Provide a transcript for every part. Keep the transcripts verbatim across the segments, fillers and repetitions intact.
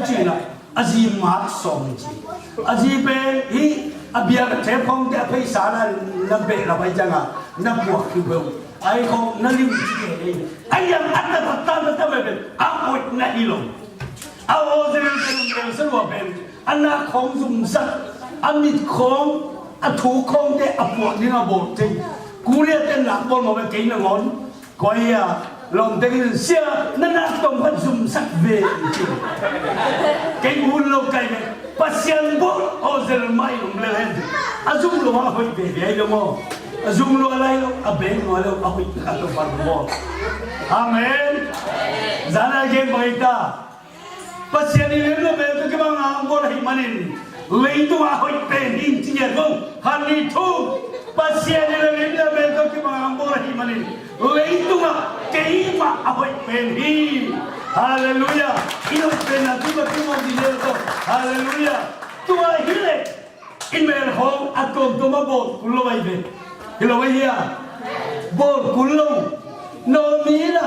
Cina a zi mak sawm ci. A zi pen hi a bia ka thep khawngte a pheisa na na behlap ai cianga na puak hi beu. Ai khawng na lim ci ke ei. Ai yang a tatak ta na ta bebe a hoih na hi lo. A aw zel pen a mel sa lua pen a nak khawng zumsak a mit khawng a thu khawngte a puak ding a bawl thei. Kuria ten nak bawl mawk a kei nangawn. Koi a lawmte in sia na nak tawm khat zumsak ve in ci. Kei un lo kai ve Pasian bawh aw zel mah in um lel hen. A zum lo a hoih ve ve ai lo maw. A zum lo a lai lo a beng lo a lo a hoih a to pan maw. Amen. Zana gen bai ta. Pasian in lim le mel tawh kibang a bawl ahih manin leitungah a hoih pen hi ci ngiat lo. Khat nih thum. Pasian in lim le mel tawh kibang a bawl ahih manin leitungah keimah a hoih pen hi. Halleluiah. I hoih penna tu ka tu mawk ding hi lo. Halleluiah. Tua hi leh i mel khawng a tuamtuam a bawl kul lo ahi ve. Hi lo ahi a bawl kul lo. Naomi in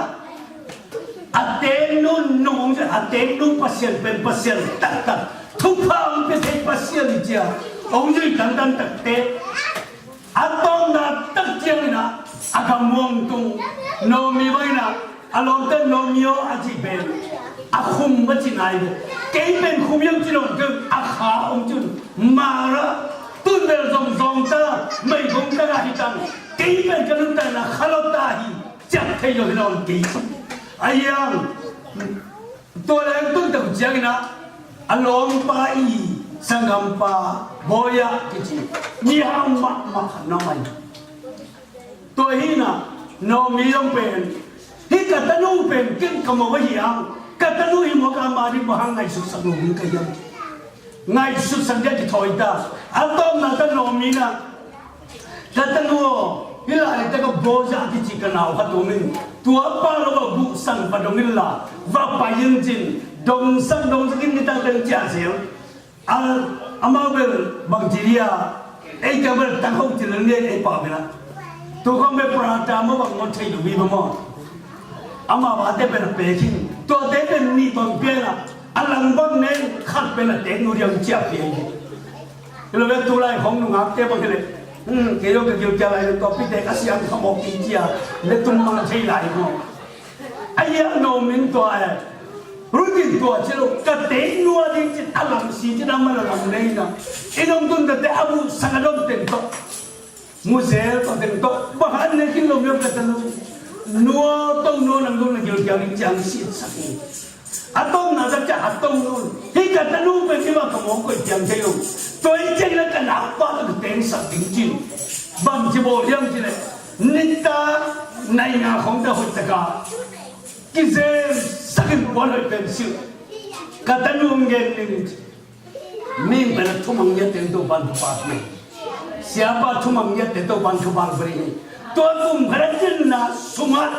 a teng nu nung hong zui a teng nu Pasian pen Pasian taktak thupha hong pia thei Pasian hi cia hong zui tangtang takte. A tawpna tak ciangin a a gam muang tung Naomi bangin a a lawmte Naomi aw a cih pen a khum a ci nai ve. Kei pen khum hiam ci nawn kei a kha hong cun Mara tun bel zongzong ta meigong ta hi tang kei pen ka nuntakna kha lo ta hi ciak thei lo hi nawn kei. A hiang tua leng tun teu ciangin a a lawmpa i sanggampa Boaz kici mi hang mahmah khat na mai. Tua hi na Naomi zong pen hi ka tanu pen ken ka mawk ahi ang ka tanu hi mawk a ma ding bang hang ngaihsutsak lo ding ka hiam. Ngaihsutsak dia kithawi ta a tawpna ta Naomi na ka tanu aw hi lai ta ka Boaz kici ka nau khat om in tua pa lo a buhsang pa dong in la va pai in cin dongsak dongsak in nitang teng cia zel. Amau bel bangci dia ei ka bel tang ho ci lel ngen ei pa bel a tu kong bel prata maw bang maw thei lo mi ba maw. Ama bate bel a pekin tuate bel nih bang piang a a lang bang nen khat bel a tek nu diang cia piang hi. Hi lo bel tu lai hong nungakte bang hi le kei lo ka gil kia lai lo tua pite ka siang khamawk ki cia le tum mang thei lai maw. A hiah Naomi in tua e Ruth in tua ci lo ka teik nua ding cin a lam si cin a man a lam nei na. I nong tun tate a buh sang a dom teng tawh mu zel tawh teng tawh bang han ne kin lo miam ka tanu nua tong nua nang dong na gil kiang ding ciang si sak ni. A tong na zat ca a tong nun hi ka tanu pe ci ma ka mong koi kiang thei lo. Tua i ceng la ka nau pa ka teng sak ding cin bang ci bawl hiam ci le. Nita nai nga khong ta hoih taka kizem sakin puan hoih pen silh ka tanu ngen ning. Ming pen a thumang ngiat teng to ban thupha hi. Siapa thumang ngiat teng to ban thupha beri hi. Tua kum khara cinna sungah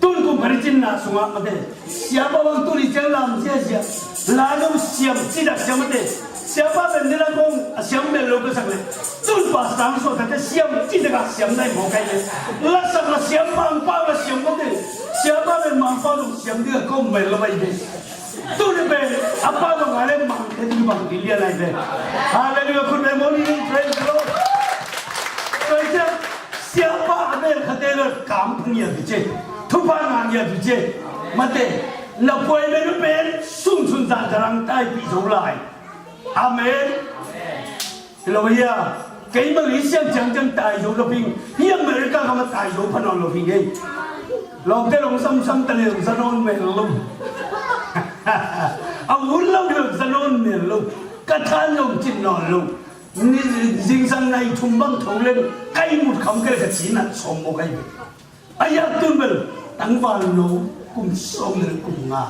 tun kum khara cinna sungah mate siapa bang tuni ciang lam ziazia la lo siam cidak siam mate. Siapa pen nila kong a siam bel lo ka sak le tun pa sang so tate siam cidak a siam nai mawk kai le la sak la siam pang pau la siam mate. Siapa pen mang pau lo siam ding a kong bel lo bai de. Tuni pen a pa bang a le mang te ding bang ding lian ai pen. Hallelujah, khut beng mawh ni, praise the Lord. Tua hi ciang siapa a bel khate lo kam phung ia bi ce. Thupha ngah ia bi ce. Mate na puai bel pen sum sun zan tarang tai pi zo lai. Amen. Hi lo hia kei Malaysia ciangciang tai zo lo hing hi America kama tai zo pha nawn lo hing ei. Lawmte long samsam ta le za nawn mel lo. A un lo le za nawn mel lo. Ka than lo cin nawn lo. Ni zingsang nai thum bang tho le kai mut kham ke le ka ci nat sawm mawk ai. A yak tun bel tangval no kum sawm le kum nga.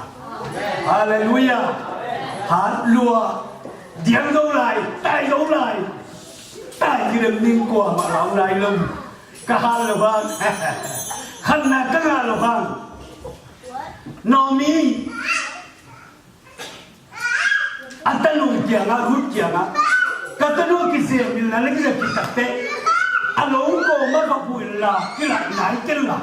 Halleluia. Hat lua diang zo lai tai zo lai. Tai ki dem ning kua ma lau lai lo. Ka hal lo hang khanna ka nga lo hang. Naomi a tanu kiangah Ruth kiangah ka tanu a kizem in la le kizem kitakte a lo kawm a va buh in la kilaih nai ken la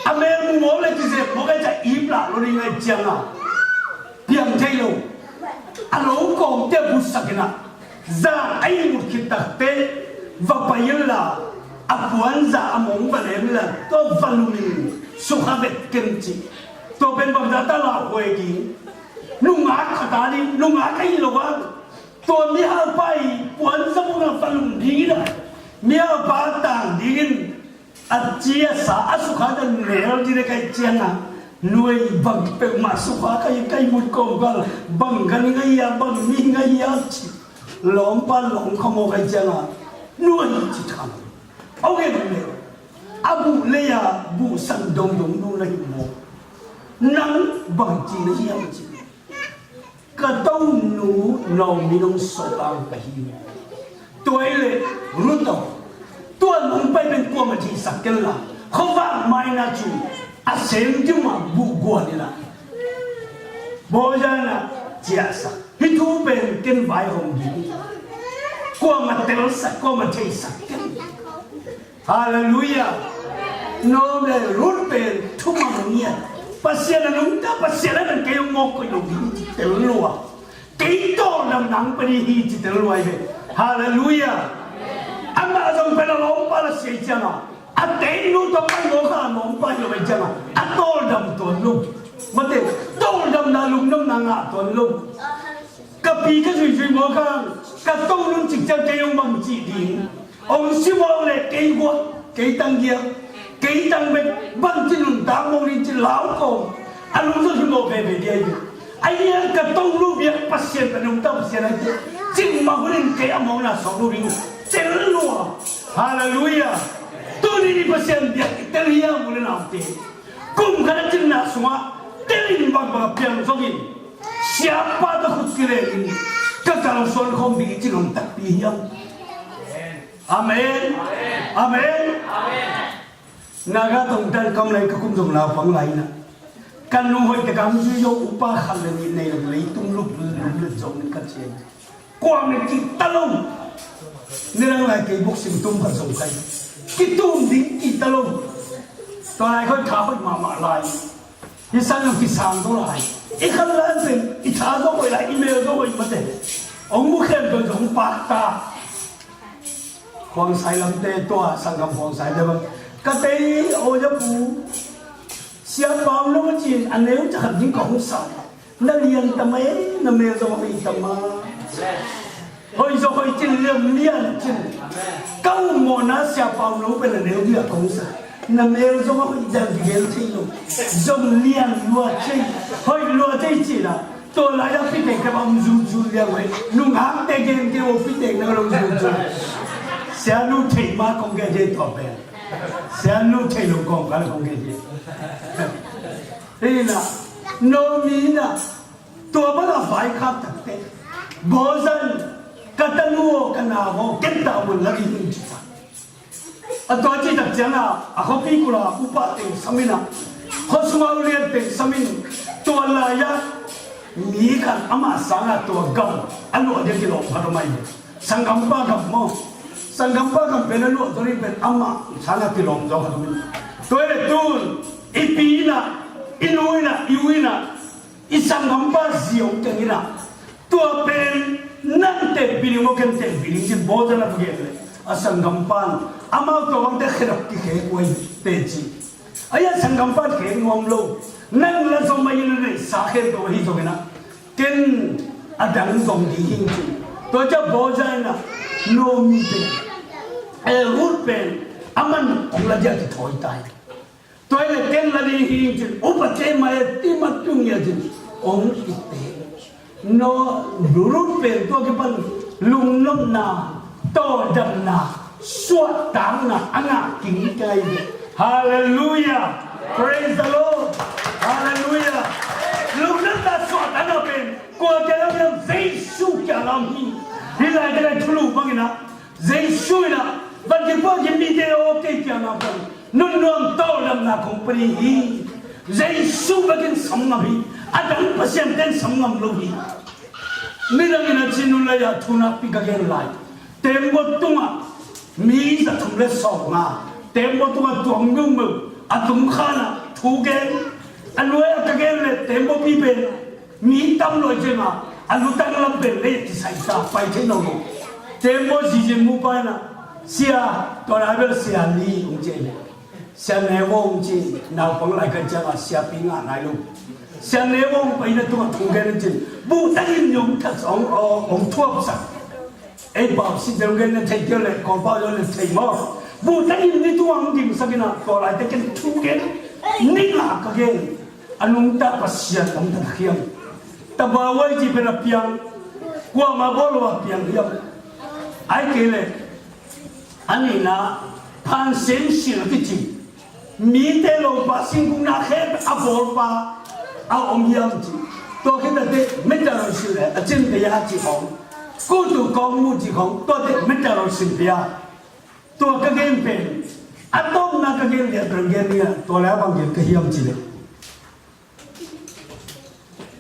a mel mu mawk le kizem mawk a ca ip lah lo ding ai ciangah piang thei lo Zan a ihmut khit takteh va pai inla, a puanza a mong va lem inla, tua va lum in sukha vet ken ci. Tua pen bangzah ta lauhuai ding? Nungak khat a ding, nungak ahi lo a, tua mihalpa i puanza mong a va lum ding in a, mihalpa tang dingin a ci a sa a sukha dan nel ding le kai cianga, nuai bang peuhmah sukha kai, kai mut kawmkal, bang gan ngai a, bang mi ngai a ci. Lawmpa lawm kha maw kai cianga, nuai ci tham. Au gen le, a buh lei a buh san dongdong nu na hi maw? Nang bang ci na hiam ci. Ka tonu Naomi nong sawt ang ka hi. Tua hi le Ruth aw, tua nong pai pen kuamah theisak ken la, khuavak maina cu a sem ding mah buh guan hi la. Boaz in a ciahsak. Hih thu pen ken vaihawm ding. Kuamah telsak, kuamah theisak ken. Halleluiah. Naomi le Ruth pen thumang ngiat. Pasian a nungta, Pasian a nang kei hong mawk koih lo hi ci tel lua. Kei tawldamna hong pia ding hi ci tel lua hi ve. Halleluiah. Amah zong pen a lawmpa la sia hi cianga, a teinu tawh pai mawk a, a lawmpa hi lo hi cianga, a tawldam tuan lo. Mate, tawldamna lungnopna ngah tuan lo. Ka pi ka zuizui mawk a, ka tonun cik ciang kei hong bang cih ding. Hong si mawk le kei guak, kei tang giak, kei tang bek, bangci nuntak mawk ding ci lau kawm. A lungzon hi mawk veve dia hi. A hian ka tong lu biak Pasian ka nungta Pasian a hi. Cing mah hunin kei a mawkna sawk lu ding. Tel lua. Halleluiah. Tuni ni Pasian biak i tel hiam u le naute? Kum khat a cinna sungah telin bangbang a piang zongin, siapa ka khut kilengin ka kalsuan khawm ding i ci ngam takpi hiam? Amen. Amen. Naga tongtan kam lai ka kum zong naupang lai na, ka nu hoih ka kam zui zo upa khat le nih nei lo leitung lup lup le zong ka cian. Kuamah kih ta lo. Nidang lai kei boxing tum khat zong kai. Kitum ding kih ta lo. Tua lai khoi tha hoih mahmah lai. Hi sang zong kisang zo lai. I khan lai pen i tha zo hoih lai, i mel zo hoih mate. Ong mu khen pen zong pak ta. Khuangsai lamte tua, sanggam Khuangsai te bang. Ka tei aw ja pu. Sia Pau lo cin a neu ca khat ding ka hong sa. Na lian ta mai, na mel zong a mei ta ma. Hoih zong hoih cin, lian lian cin. Ka um mawhna Sia Pau lo pen a neu ding a kong sa. Na mel zong a hoih dang gel thei lo. Zong lian lua thei, hoih lua thei cin a. Tua lai a pitek ka bang zuzun lian hoih. Nungak te gen ke o pitek na lo zuzun. Sia nu thei ma kong ke thei tua pen. Sia nu thei lo kong ka lo kong ke thei. Hi na, Naomi na, tua bang a vaikhak takte. Boaz in, ka tanu aw, ka nau aw, ken ta mun la ding hi ci ta. A tua ci tak ciang a, a khuapi kul a upa teng sam in a, khua sung a ulian teng sam in, tua lai a, mi khat amah sang a tua gam, a luah ding kilawm khat om ahi. Sanggampa gam maw? Sanggampa gam pen a luah zaw ding pen amah sang a kilawm zaw khat om in. Tua hi le tun, i pi in a, i nu in a, i u in a, i sanggampa zi hong keng in a, tua pen nang tenpih ding maw, ken tenpih ding ci Boaz in a va gen leh, a sanggampa in amau tua bangte khedap kikhek uh ahi teci. Ahi a sanggampa in khek nuam lo, nang la zom ahi le neihsa khempeuh ahi zongin a, ken a dang zom ding hing ci. Tua ciang Boaz in a, Naomi pen, eh, Ruth pen, a man hong la ding a kithawi ta hi. Tua hi le ken la ding hing cin, upa kei mai a ti mat tung ia cin, ong kite. No, Ruth pen tua kipan lungnopna, tawldamna, suahtakna a ngah king kai. Halleluiah. Praise the Lord. Halleluiah. Lungnopna, suahtakna pen kua kia lam hiam? Jesu kia lam hi. Hi lai ka lai thulu bangin a, Jesu in a, van kipua kim mite aw kei kiangah pan nunnuam tawldamna kong pia ding hi. Jesu bekin sam ngam hi. A dang pasian ten sam ngam lo hi. Midang in a ci, nunlai ah thu nakpi ka gen lai. Teembaw tungah mi za thum le sawm nga. Teembaw tungah tuang miumeu a tum khan ah thu gen. A nuai ah ka gen le teembawpi pen mi tam lo hi ciangah A lutang lam pen lei kisai ta pai thei nawn lo. Tembaw zizin mu pa in ah, sia, tua lai bel sia li hong ci le, sia Nevo hong ci, naupang lai kan ciangah siapi ngah nai lo. Sia Nevo hong pai na tungah thu gen in cin, buh tangin hong that hong, hong thuapsak. Ei pau si deuh gen na thei kei le, Kawlpau deuh na thei maw. Buh tangin ni tungah hong dingsak in ah, tua lai te ken thu gen, ni ngah ka gen. A nungta Pasian om ta khiam. Tabawai ci pen a piang, kuamah bawl lo a piang hiam? Ai kei le, a nihna, phansen sil a kici, mite lopa singkungna khe a bawlpa a om hiam ci. Tua khit a te metal sil le a cin pia ci khong, kutu kong mu ci khong, tua te metal sil pia. Tua ka gen pen, a tawpna ka gen lian pen gen nia, tua le a bang gen ka hiam ci le.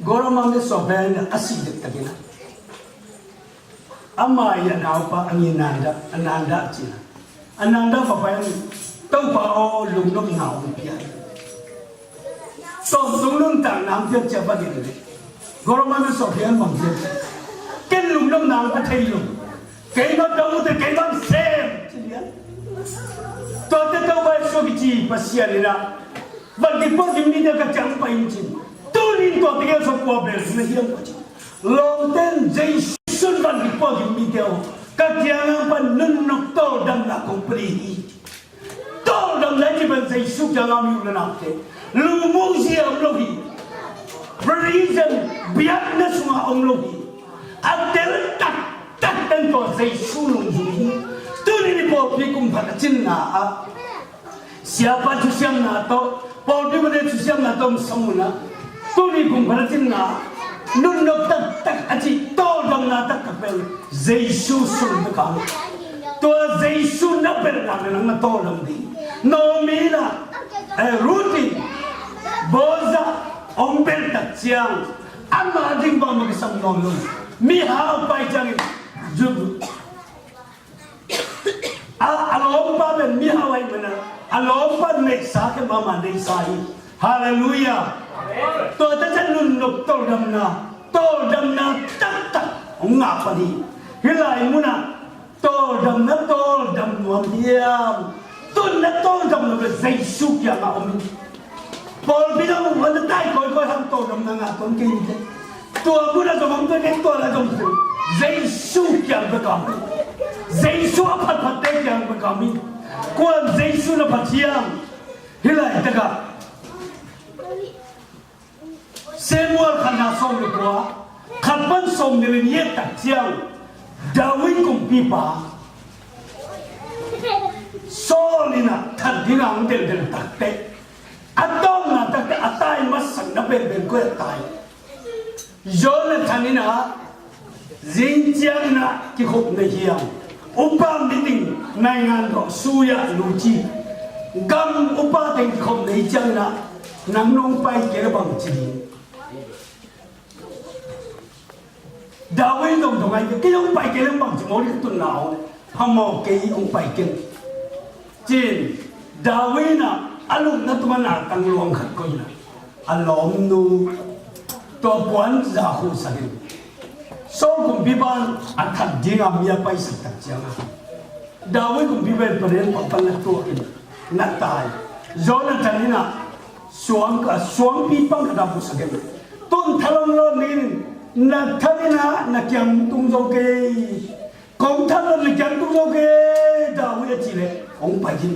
Gorama me sawpia in a sih dektak in ah, ama i a naupa a ngi Nanda, a Nanda ci in ah, a Nanda papa in, Topa aw, lungnopna hong pia. Tawntung nuntakna hong piak ciang va gen le, Gorama me sawpia in bang piak, ken lungnopna hong pia thei lo. Keimah ka mute keimah sem ci lian. Tuate Topa Jesu kici Pasian in ah, van kipua kim mite ka ciang pai in cin, tunin tuate gel sawm kua bel na hiam ka ci. Lawmten Jesu in van kipua kim mite aw, ka ciang a pan nunnop tawldamna kong pia ding hi. Tawldamna i cih pen Jesu kiangah mi u le naute, lumuhzia om lo hi. Prison, biakna sungah om lo hi. A tel taktak pen tua Jesu nungzui hi. Tuni ni pawlpi kum khat a cinna ah, siapa thusiamna tawh, pawlpi mate thusiamna tawh om sam un ah, tuni kum khat a cinna ah, nunnop taktak a cih tawldamna taktak pen Jesu sung bek a om. Tua Jesu na belhna le nang na tawldam ding. Naomi in ah, eh, Ruth in, Boaz hong belh tak ciang, ama ding bangmah kisam nawn lo. Mihau pai ciangin, zu-, a, a lawmpa pen mihau ahih manin ah, a lawmpa neihsa kei mah, ama neihsa hi. Halleluiah. Tua ta ciang nunnop tawldamna, tawldamna taktak hong ngah pan hi. Hih lai munah tawldamna tawldam nuam hiam? Tun na tawldam lo le Jesu kiangah om hi. Pawlpi dang hong na tai kawikawi hang tawldamna ngah tuan kei ni teh. Tua munah zong om tuan kei, tua lai zong om tuan. Jesu kiang bek a om hi. Jesu a phatphatte kiang bek a om hi. Kuan Jesu na phat hiam? Hih laitakah Samuel khatna sawm le kua, khat pan sawm nih le nih i et tak ciang, David kumpipa Saul in ah that dingin hong delhdel tak teh, a tawpna tak teh a tai masakna penpen koi ah tai? Jonathan in ah, zing ciangin ah kikhop na hiam? Upa meeting, naingan dawh sui-ah luci, gam upa teng kikhop na hi ciangin ah, nang nong pai kei le bang ci ding? David dong dong ai, kei hong pai kei le bang ci maw, ding tunna hong phamawh kei, hong pai kei. Cin, David in ah a lupna tungah natang luang khat koih in ah, a lawmnu, tua puan za khuhsak in, Saul kumpipa in a that dingin mi a paisak tak ciangin, David kumpipa in paren pangpang na tuak in na tai. Jonathan in ah suang ka, suangpi pang ka da pusak in, tun thalawm lawn ni in, na that in ah na kiang tung zo kei. Kong that lo, na kiang tung zo kei, David a cih leh hong pai hi.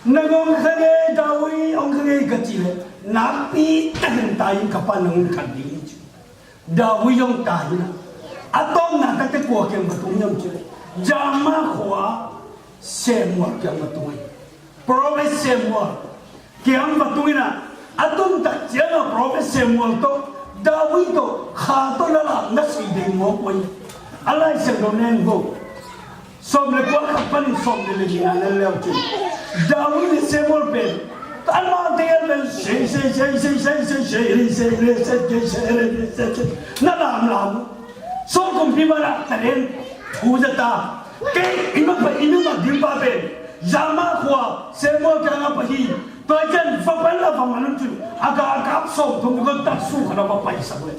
Na ngong kha ngei, David, ngong kha ngei ka cih leh, nakpi takin tai in, ka pa na ngong khat ding hi ci. David zong tai in ah, a tawpna tak teh kua kiang va tung hiam cih leh, Ramah khua Samuel kiang va tung hi. Prophet Samuel kiang va tung in ah, a tun tak ciangin prophet Samuel tawh, David tawh, kha tawh na lam na sui ding mawk uh hi. A Lai Siangtho nen vo. Sawm le kua khat panin sawm le li na nen le uh cin, David le Samuel pen, amau teng pen sei sei sei na lamlam. Saul kumpipa in ah, ta den, thu za ta. Kei i mah pa, i mah ding pa pen Ramah khua Samuel kiangah pai hi. Tua ciang va pan la va man un cin, a ga a kap sawm thum, i gon tak su khat a va paisak leh,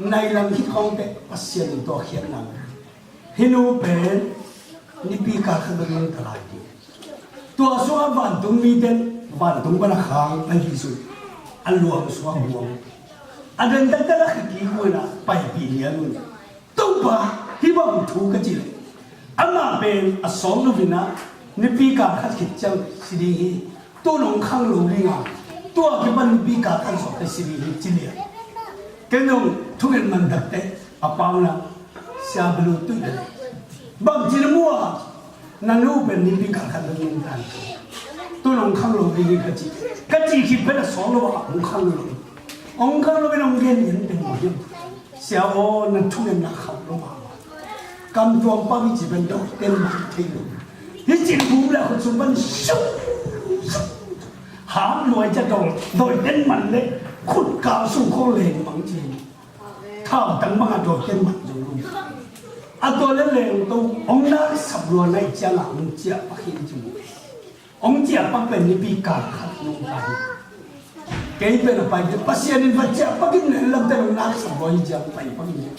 Nai lang khit khawngte Pasian in tua khiatna. Hih nu pen nipi kal khat bek nungta lai ding. Tua sungah vantung mite, vantung pan a khang a hih sung a luang sungah buang. A den taktak a khikik uh in a paipih lian uh. Topa, hih bang thu ka cih leh, amah pen a sawm lo in a nipi kal khat khit ciang si ding hi. Tu nong khang lo ding a, tua kipan nipi kal khat sawm te si ding hi ci lian. Ken zong thungen man takte a pau na, sia belu tuih le. Bang ci na mu a, na nu pen nipi kal khat lo ding tan. Tu nong khang lo ding hi ka ci. Ka ci khit pen a sawm lo a, hong khang lo. Hong khang lo in hong gen in pen mawh hiam. Sia aw, na thungetna khauh lo mahmah. Kam tuam pang i ci pen dawh ten mah thei lo. Hi cin bum le khut sung pan sung, sung. Ham luai ca dawh, dawh ten man le khut kau sung khong leng mang ci. Thau tang bang a dawh ten man zong lo. A tua le leng to, ong na sap lua nai ciang a ong ciah pak hi ci mu. Ong ciah pak pen nipi kal khat nungta hi. Kei pen a pai te Pasian in va ciah pak in nen lam te nong nak sa bawi ciah pai pak in.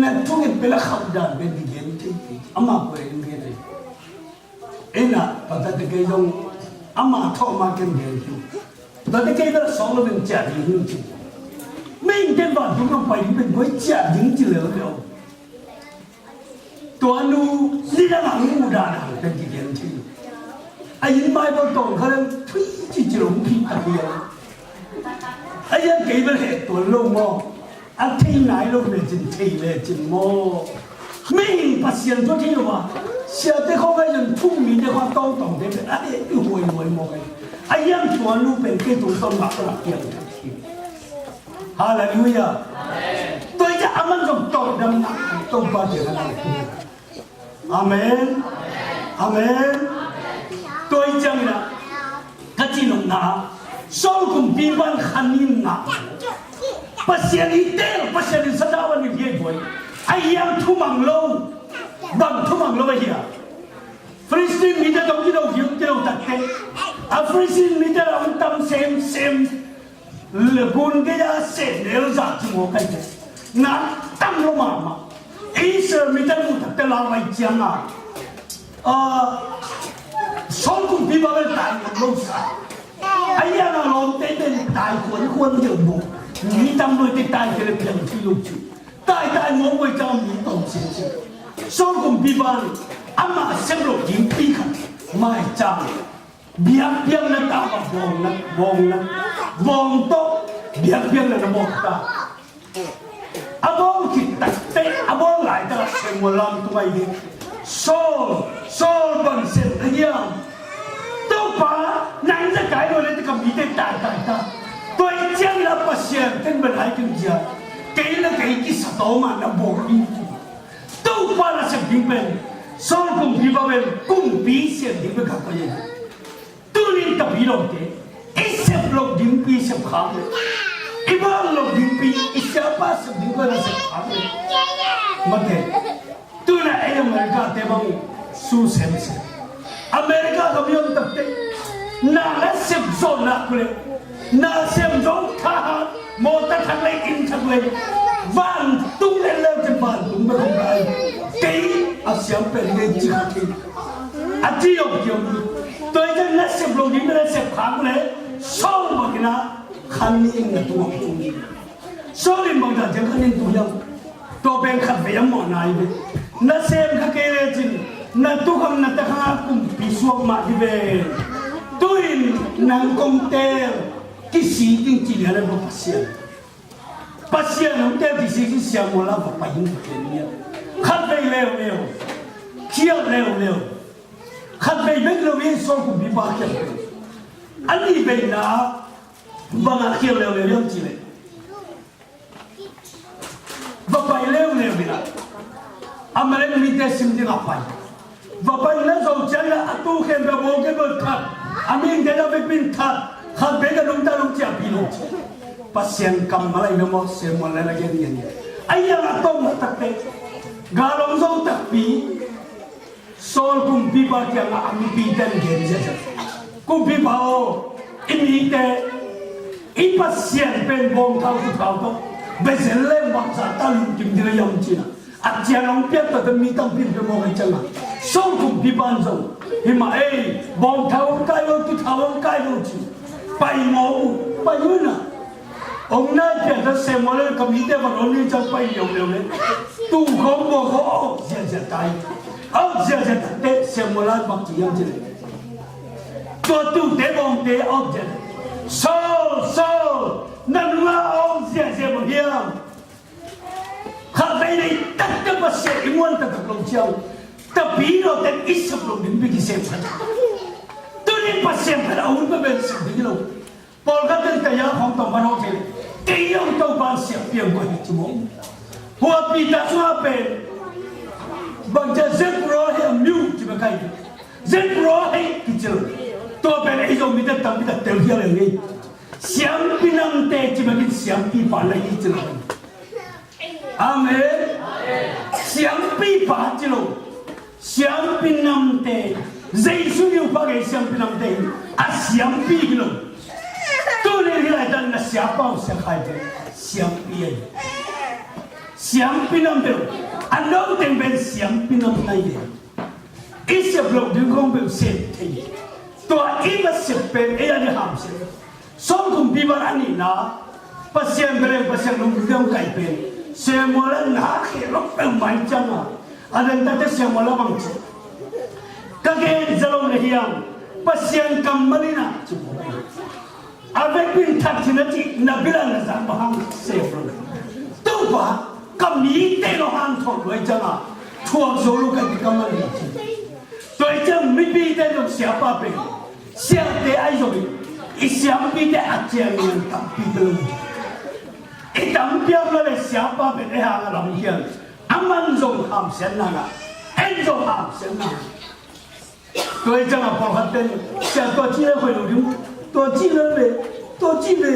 Na thungen pen a khauh dan pen kigen thei thei. Ama kua in gen thei. Ina, tua te kei zong ama thawh ma ken gen thei. Tua te kei pen a sawng lo pen ciah ding hi ci. Mei in ken vantung lam pai ding pen koi ciah ding ci lel lel. Tua nu nidang a hong muh dan a hong pen kigen thei. A inn Bible tawng kha leng thui cici lo hong phih tak hi a. A ian kei bel heh tuan lo maw? A thei nai lo lecin thei lecin maw? Mihing Pasian tua thei lo a, siate khawng a ian thum mite khawng a tawngtawngte pen a heh i huaihuai maw kei? A ian tua nu pen kei tungtawn mah ka lak piang thei. Halleluiah. Tua hi ciah a man zong tawldamna Topa te na nang. Amen. Amen. Tua hi ciangin ah ka ci nopna Saul kumpipa in khanin ngah. Pasian i tel, Pasian in sadau a ni hiai buai. A hiang thumang lo. Bang thumang lo a hia? Filistin mite tawh kido kiu kido takte a Filistin mite la hong tam semsem. Le gun gei a seh nel zah ci maw kai te. Na tam lo mahmah. Israel mite muh takte la vai ciang a, ah, Saul kumpipa bel tai ngam lo sa. A ian a lawmte bel tai kuan kuan deuh maw. Mi tam lo te tai te le piang ci lo ci. Tai tai maw buai ciang mi tawm sin ci. Saul kumpipa in amah sep lo ding pi khat mai ciang biakpiakna ta, a bawngna, bawngna, bawng tawh biakpiakna na bawng ta. A bawng khit takte a bawng laitak Samuel lam tung ahi ding. Saul, Saul bang sem na hiam? Topa, nang za kai lo le te ka mite tai tai ta. Tua hi ciang la Pasian ten bel hai ken zia. Kei la kei kisa tawm a na bawng ding. Topa nasep ding pen Saul kumpipa pen kumpi sem ding pen khat pai hi. Tunin ka pi lawmte, i sep loh dingpi sep khak le, i bawl loh dingpi, i siapa sep dingpi na sep khak le. Mate, tuna ei America te bang su semsem. America ka mi om takte na na sep zawh nak le, na sem zawh thahat, mawtaw thak le, inn thak le, vantung le le te vantung bek om lai. Kei a siam pen ngei ci khat hi. A ci om ci om. Tua i na sep lo ding na sep khak le, Saul bangin a khan ni in na tung om tung. Saul in bangzah ciang khan in tung hiam? Tua pen khat vei a mawhna hi ve. Na sem kha kei lecin na tukhang na takhang a kumpi suak mah hi ve. Tu-in nang kong teel kisik ding ci lian a va Pasian. Pasian hong teel kisik ding Samuel a va pai ding Pasian hi a. Khat vei leuleu, khialh leuleu. Khat vei bek lo hi Saul kumpipa khialh vei. A nih veina bangah khialh leuleu hiam cih leh, va pai leuleu in a, Amalek mite sim dingah pai. Va pai na zo ciangin a tu khempeuh a bawl kei bel that, a mihingte na vekpi in that, khat vei ka nungta nung ciahpih lo. Pasian kammal ahi na maw, Samuel na na gen ngian hi. A hiang a tawm na takte gal hong zo takpi. Saul kumpipa kiangah a mipite in gen ziahziah. Kumpipa aw, i mite, i Pasian pen bawngthau suthau tawh Bethlehem bangzah ta lungkim ding a hiam ci-in a, a cian hong piak takte mi tampi in pia mawk ahih ciangin a, Saul kumpipa in zong, hi mah ei, bawngtha hong kai lo, tutha hong kai lo ci, pai mawk uh, pai un a. Hong nai pian ta Samuel in ka mite van hong ni ciang pai leuleu leh, tuu khawng bua khawng a awk ziahziah ta hi. A awk ziahziah takte Samuel in bang ci hiam cih leh, tua tuute bawngte a awk ziahziah, Saul, Saul, na nungah a awk ziahziah bang hiam? Khatvei nei taktak Pasian i muan taktak lo ciang, tapi lo tek i sep lo ding bek i sem khat. Tuni Pasian khat a hun peuhpeuh sep ding lo. Pawlkhat in taya khawng tawh man hawk thei. Kei hong Topa siampi hong koih hi ci maw. Hua Peter sungah pen bangci a Zechariah hi a miu ci bek hi. Zechariah hi kici lo. Tua pen ei Zomite tampi tak tel hial hi. Siampi namte ci bek in siampipa na hi ci lo. Amen. Siampipa ci lo. Siampi namte. Jesu niupa kei siampi namte hi. A siampi hi lo. Tuni hi laitak na siapa uh siakhai te siampi ahi. Siampi namte lo. A no teng pen siampi nam na hi. I sep loh ding khawng peuh sem thei. Tua i va sep pen ei a ding hamsiat. Saul kumpipa a nihna, Pasian bia leng Pasian lungdam kai pen Samuel a na khel lo peuhmah ciangin a, a dang takte Samuel a bang ci, ka gen za lo na hiam, Pasian kammal in a ci. A vekpi in thak cin a cih na bilan na zang bang hang sem lo. Topa, ka mite lo hang thawh lo ahih ciangin a thuak zo lo ka hi ka man hi ci. Tua ahih ciang mipite zong siapa pen siate ahi zongin i siampite a ciangin tampi ka lo. I tampi a ma le siapa pen ei hang a lam hian a man zong hamsiatna ngah, en zong hamsiatna ngah. Tua hi ciangin pawlkhat pen sia tua ci le hoih lo ding, tua ci le ve, tua ci ve.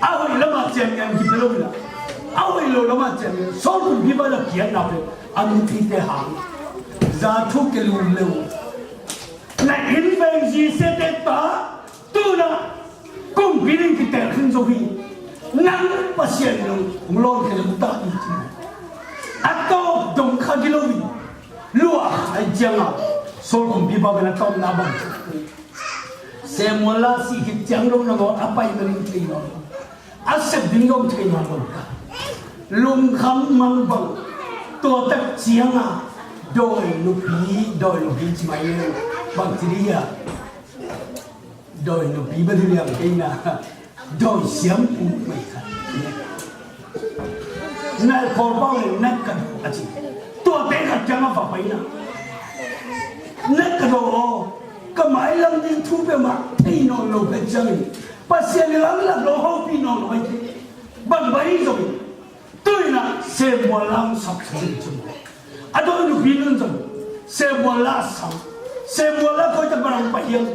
A hoih lamah ciangin kipia lo hi a, a hoih lo lamah ciangin Saul kumpipa la kiatna pen a mipite hang za thu ke lum lo. Na inn veng zisiate ta tuna kumpi ding kitel khin zo hi. Nang Pasian lo hong lawn khe lo ta hi ci. A tawp dong kha gilo hi. Luah ahih ciangin Saul kumpipa pen a tawpna bang ci. Samuel a sih khit ciang dong nangawn a pai manin thei nawn lo. A sep ding dong thei nawn lo ta. Lungkham mang bang. Tua tak ciangin dawi nupi, dawi nupi ci mai le bang ci dih a. Dawi nupi bang dih liang kei na. Dawi siampu mai khat. Na kawlpau le na ka daw a ci. Tuate khat ciang a va pai na. Na ka daw aw, ka mailam ding thu peuhmah thei nawn lo pen ciangin Pasian in lamlak lo hopih nawn lo ahi. Bang bai zong in. Tuina Samuel lam sapsap in ci maw. A dawi nupi nun zong Samuel la a sam. Samuel la koi tak barang pai hiam.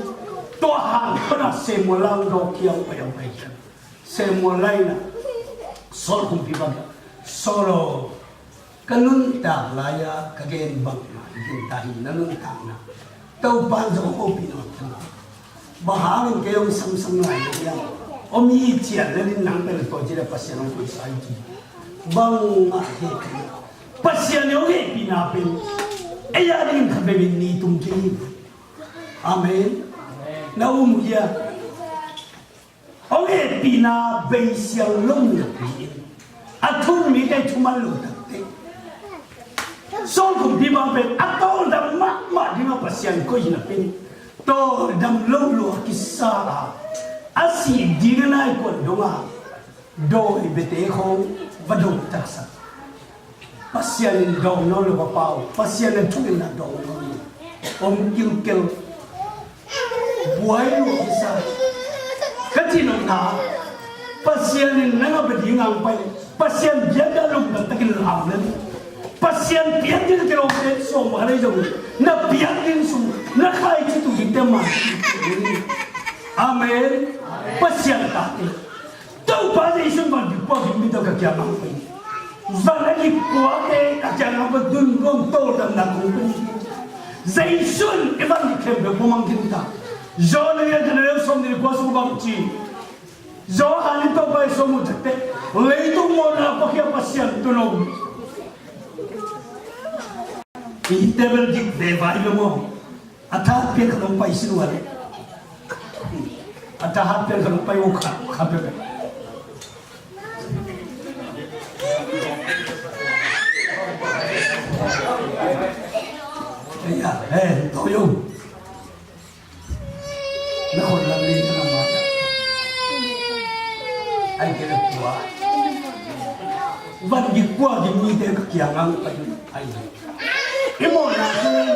Tua hang pana Samuel la hong dawk hiam pai hiam pai hiam. Samuel la ina Saul kumpipa kiang Saul aw, ka nuntak lai-a ka gen bangmah i gen ta hi, na nuntakna Topa in zong a hopih nawn kei maw. Bang hangin kei hong samsam lai na hiam? Om i cian le nin nang pen tua ci le Pasian hong koihsa i ci. Bangmah hehpih. Pasian in hong hehpihna pen ei a dingin khat vei ni tung kei hi. Amen. Na um uh hia? Hong hehpihna beisiang lo napi-in a thun mite thuman lo takte. Saul kumpipa pen a tawldam mahmah dingah Pasian koih hi napi-in tawldam lo lua kisa a, a sih ding a nai kuan dongah dawi biate khawng va dawng taksak. Pasian in dawng nawn lo a pau, Pasian in thuk in a dawng nawn lo. Om kilkel. Buai lua kisa. Ka cih nopna, Pasian in nang a bia ding ang pai, Pasian biakna lungdam takin lam le. Pasian piak ding kilawmte suang mah lei zong, na piak ding sung, na khaici tu dingte mah. Amen. Pasian tate. Topa Jesu in van gik puak ding mi tawh ka kiang ang pai. Van a gik puakte ka kiang ang pai dun nuam tawldamna kong pai. Jesu in i van gik khempeuh pua mang khin ta. Johan a lian khat a neu sawmnih le kua sung bang ci. Johan in Topa Jesu mu takte. Leitung mawhna pakhia Pasian tun om. I table gik ve vai lo maw. A tha pian khat hong pai sin ua le. A tha pian khat hong pai uh kha, kha pia pia. Ei, a, eh, to yo. Na khon lam ni na ma. Ai ke le kua. Van gik kua gik mite ka kiang ang pai ai. I mawhna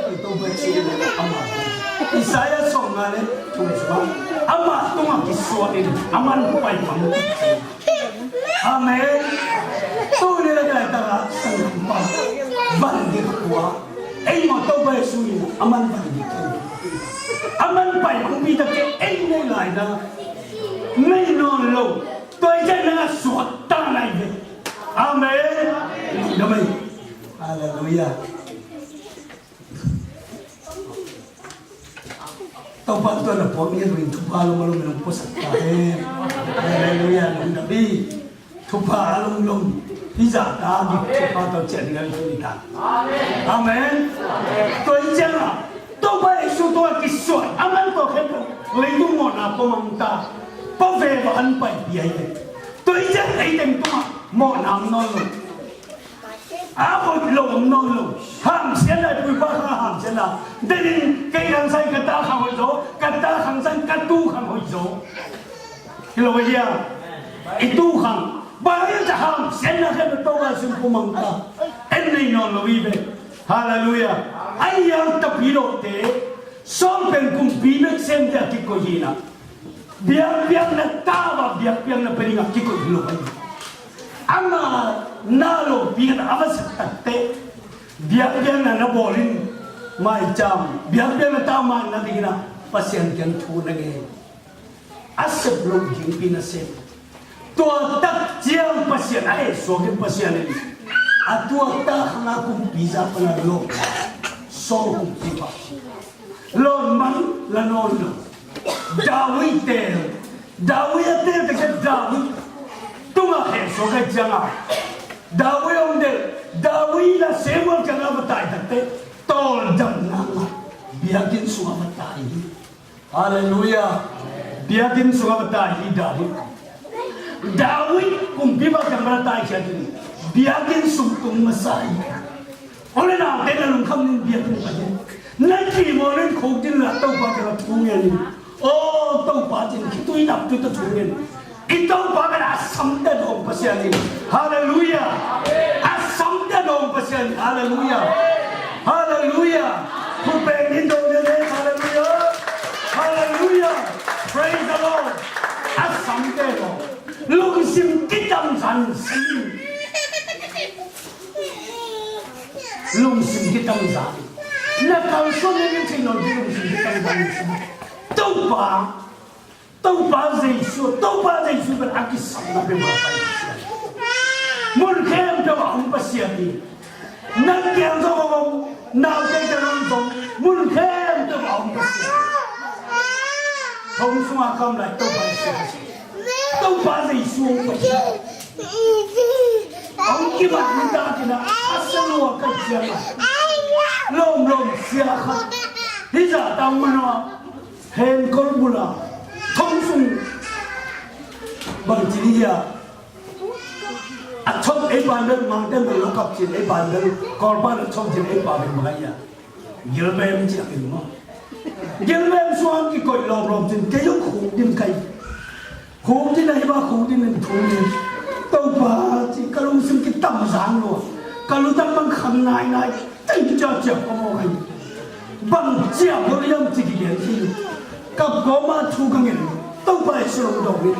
kei Topa Jesu in ama. Isaiah sawmnga le thum sungah ama tungah kisuanin aman paimang. Amen. Tuni le kai taka sangpa van gik kua. Ei mawh Topa Jesu in aman van gik kua. Aman paimang pi tak kei ei nei lai na. Nei nawn lo. Tua i ciang na suak ta nai ve. Amen. Amen. Hallelujah. Topa tua na puak ni ring thupha lom lom lom puasak ta he. Hallelujah. Lom na bi. Thupha lom lom. Hi za ta di thupha tau cian ni ngai tu ni ta. Amen. Tua i ciang a Topa Jesu tua kisuat aman tua khen tua leitung mawhna pua mang ta. Pua ve va an pai pi ai ve. Tua i ciang ei teng tua mawhna am nawn lo. A hoih lo om nawn lo. Hamsiatna i pu i pa khang a hamsiatna. Denin kei khang sai ka ta khang hoih zaw, ka ta khang sai ka tu khang hoih zaw. Hi lo a hia? I tu khang. Bang hang hiam cih leh hamsiatna khempeuh Topa Jesu in pua mang ta. En nei nawn lo hi ve. Hallelujah. Ahi hang Tapidaw te sawm pen kumpi bek semte a kikoih hi na. Biakpiakna tau a biakpiakna pen ding a kikoih hi lo ahi. Ama na lopi khat a va sep takteh biakpiakna na bawl in, mailam biakpiakna tau mah na ding in a Pasian kiang thu na ngen. A sep loh dingpi na sem. Tua tak ciang Pasian a hehsuak in Pasian in a tuakta khang a kumpi zah pan a lawh sawm kumpipa. Lawn man la nawn lo. David teel. David a teel tak ciang David tungah hehsuak ahih ciangin David hong delh. David la Samuel kiangah va tai takteh tawldamna ngah. Biakinn sungah va tai hi. Hallelujah. Biakinn sungah va tai hi David. David kumpipa kiangah va tai khiat in biakinn sung tung masa hi. Aw le naute na lungkham ning biakinn pai in. Na kimawl in khukdin la Topa kiangah thu ngen in. Aw Topa cin khitui naptui tawh thu ngen. I Topa pen a samte dawng Pasian hi. Hallelujah. A samte dawng Pasian hi. Hallelujah. Hallelujah. Khut beng in dawng in. Hallelujah. Hallelujah. Praise the Lord. A samte dawng. Lungsim kidam zan sin. Lungsim kidam zan. Na kalsuan in thei nawn lungsim kidam zan sin. Topa Topa Jesu, Topa Jesu pen a kisamna pen mah pai Pasian. Mun khempeuh a om Pasian hi. Nang kiang zong a om, naute kiang zong, mun khempeuh a om Pasian. Thong sungah kam lai Topa Jesu. Topa Jesu om Pasian. Hong kimat ni ta kina a sa lua ka ciang a. Lawm lawm sia khat. Hi zah tang manawh. Hen kol bula thong sung bang ci ni hia? A thong ei pa bel mangten bel lokap cin ei pa bel Kawlpa a thong cin ei pa bel manga hia? Gilbem ci a kin maw? Gilbem suang kikoih lawmlawm cin kei zong khuk din kai. Khuk din a hi ba khuk din in thu ni. Topa ci ka lungsim kitam zang lua. Ka lutang bang kham nainai. Teng ciaciap ka mawk ahi. Bang ciah bawh hiam ci kigen hi. Ka kawma thu ka ngen. Topa Jesu lo dong hi.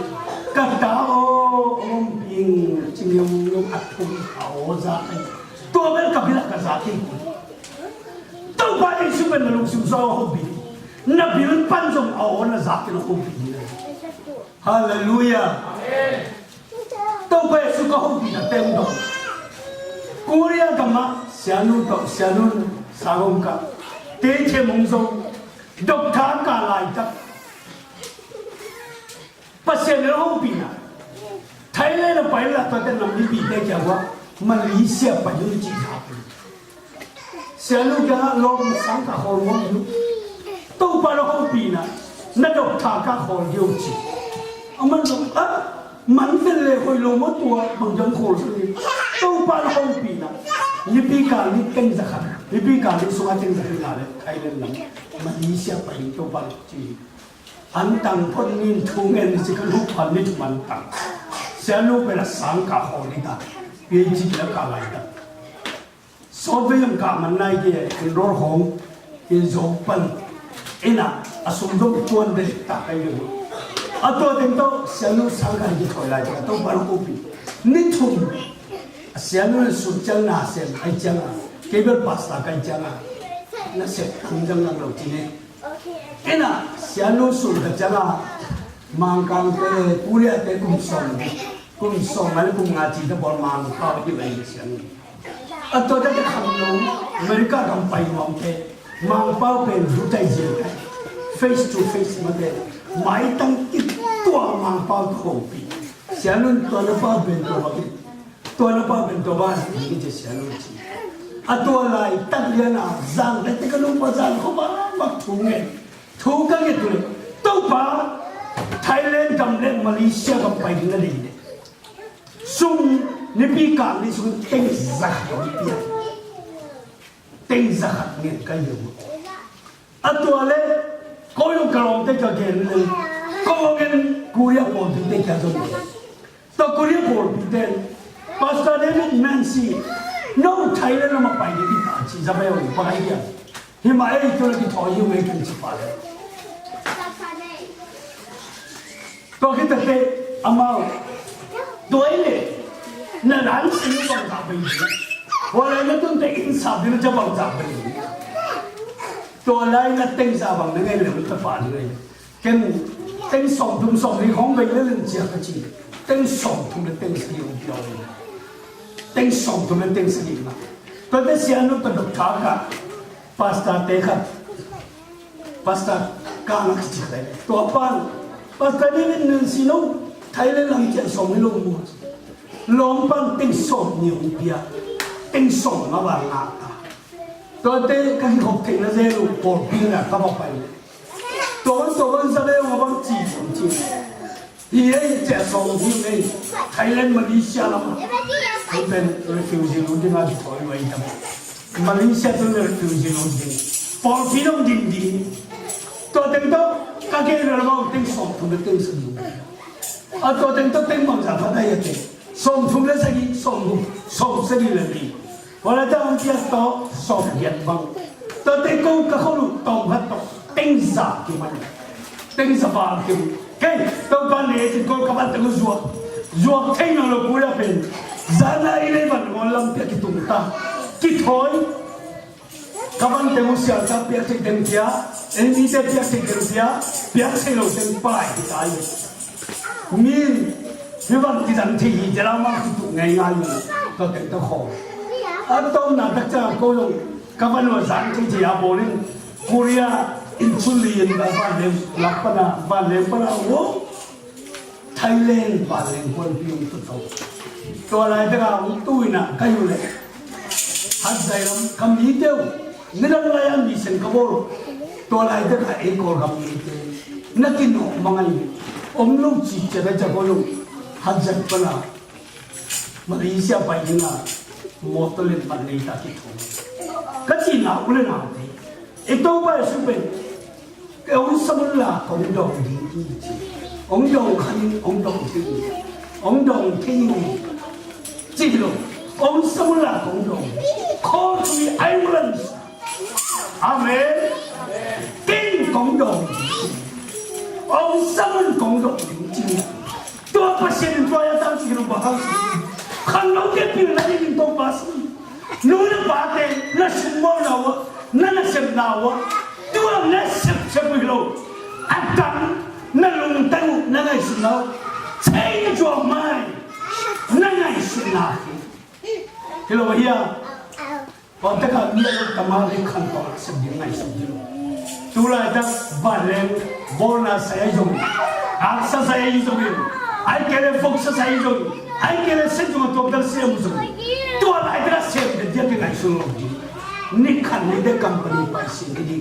Ka ta aw, om ping ci ngiawngiaw a thum a aw za ahi. Tua bel ka bil ah ka za kei. Topa Jesu pen na lungsim sung a hopih. Na bil pan zong a aw na za kei lo hopih. Halleluiah. Amen. Topa Jesu ka hopihna teng dong. Korea gamah sianu tawh sianu sangom kah. Teithem hong zo. Doctor kah laitak. Pasian in a hopihna. Thailand a pai la, tuate nam mipite kiangah Malaysia pai un ci thak. Sianu kiangah lawm, sangkah khawl mawk un. Topa na hopihna, na dok thak a khawl ding uh ci. Aman zong, ah, man ven le hoih lo maw tua, bang hang khawl ding. Topa na hopihna. Nipi kal ni teng zakhat, nipi kal ni sungah teng zakhat la le Thailand lam Malaysia pai in Topa na ci. An tang phot ni, thu ngen ni ci, ka luk pan ni thu man tang. Sianu pen a sangkah khawl ni ta. PhD a kah lai ta. Sawtvei hong kah man nai kei, enroll hong, in Zo pan. Ina, a sum zong tuan dek ta kai lo. A tua teng tawh, sianu sangkah khawl lai ta, Topa na hopih. Ni thum, a sianu na sut ciang na sem, ai ciang a. Kei bel pastor kai ciang a. Na sep tang zang lang lo ci ne. Ina, sianu sut ka ciang a. Mangkangte, Korea te kum sawm. Kum sawm, mah le kum nga ci ta bawl Mangpau hi bai sianu. A tua ta te kham lo, America gam pai nuam te. Mangpau pen dutai zia kai. Face to face mah te. Maitang kituak Mangpau to hopih. Sianu tua na pau pen tua bang hi. Tua na pau pen tua bang hi ci sianu ci. A tua laitak lian a zang te te ka lungpa zang kho bang bang thu ngen. Thu ka nget uh le, Topa, Thailand gam le Malaysia gam pai ding na deih le. Sum, nipi kal ni sung teng zakhat hong pia. Teng zakhat ngen ka hi uh. A tua le, ko zong ka lawmte ka gen le, ko ngen Korea pawlpite kia zong. Tua Korea pawlpite, Pastor David Nancy, no Thailand lam a pai ding hi ta ci, Isabel, pai dia. Hi mah ei, tua la kithawi hi uh ei, ken ci pah le. Tua khit teh amau, tua ei le, na dan sin bang zah bei ding. Tua lai na tun teh inn sap ding na ca bang zah bei ding. Tua lai na teng zah bang na ngei le, ta pah ding ei. Ken teng sawmthum sawmli khawng bei le len cia ka ci. Teng sawmthum le teng sagih hong pia uh. Teng sawmthum le teng sagih mah. Tuate sianu tawh dok thak a, pastor te khat. Pastor Kang a kici khat. Tua pan, Pastor David Nancy no, Thailand lam ciah sawm hi lo mu. Lawm pan teng sawmnih hong pia. Teng sawm a bang ngak ta. Tuate ka kikhop theihna zel uh, pawlpi na ka va pai le. Tua van, tua van sa le, ua bang ci, ci. Hi ei, ciah sawm hi ei. Thailand, Malaysia lam. Hi pen refugee lo ding a kithawi uh ei tam. Malaysia tu refugee lo ding. Pawlpi lo ding ding. Tua teng tawh, ka kei ralmau teng sawmthum le teng sagih. A tua teng tawh teng bangzah phat ai a teng. Sawmthum le sagih, sawmthum, sawmsagih le li. Tua laitak hong piak tawh sawmgiat bang. Tua teng ko ka khol uh tawm khat tawh teng za kiman. Teng za bang kim. Kei, Topa ne cin ko ka ban teng uh zuak. Zuak thei nawn lo kul a pen. Zan a i lei van ngawn lam pia kitung ta. Kithawi. Ka van teng uh sial tak piak thei teng pia. Ei mite piak thei teng pia. Piak thei lo teng pai hi ta i. Min, hi van kizang thei hi, jela ma kituk ngei ngai mi. Tua teng ta kho. A tom na tak ca ko long, ka van lo zang thei thei a bawlin. Korea, in chun li in a van leng, lak pana, van leng pana, wo. Thailand, van leng kuan piung tu to. Tua lai teka, ung tu ina, ka yu le. Hat zai lam, ka mi teu. Midang lai a mi sen ka bawl. Tua lai teka, ei kawl ka mi te. Na kin no, mangai. Om lo ci, cia da ca ko lo. Hat zai pana. Malaysia pai ding a, motor le man nei ta ki thong. Ka ci na u le na te. E to pai su pen. Ke ong samun la kong dong ding i ci. Ong dong khan ong dong ding. Ong dong thei ong. Ci lo. Ong samun la kong dong. Call to the ambulance. Amen. King kong dong. Ong samun kong dong ding ci. Tua Pasian in tua ya tang ci lo ba hang ci. Khang lo ke pil na ding to pas. Nu na pa te na sum mo na wa, na na sem na wa. Tua na sem sem lo. Atang na lung tang na ngai sum na. Change your mind. Na ngai sum na. Hello, yeah. Tua taka mi a lo tama le khan tua sep ding ngai sep ding. Tulai tak vanleng bawlna sa ei zong. Aksa sa ei zong in. Ai kele fok sasai zong, ai kele se zong a tuak dal siam zong. Tua lai dal siam dal dia ki ngai sun lo di. Ni khan ni de company pai sin di di.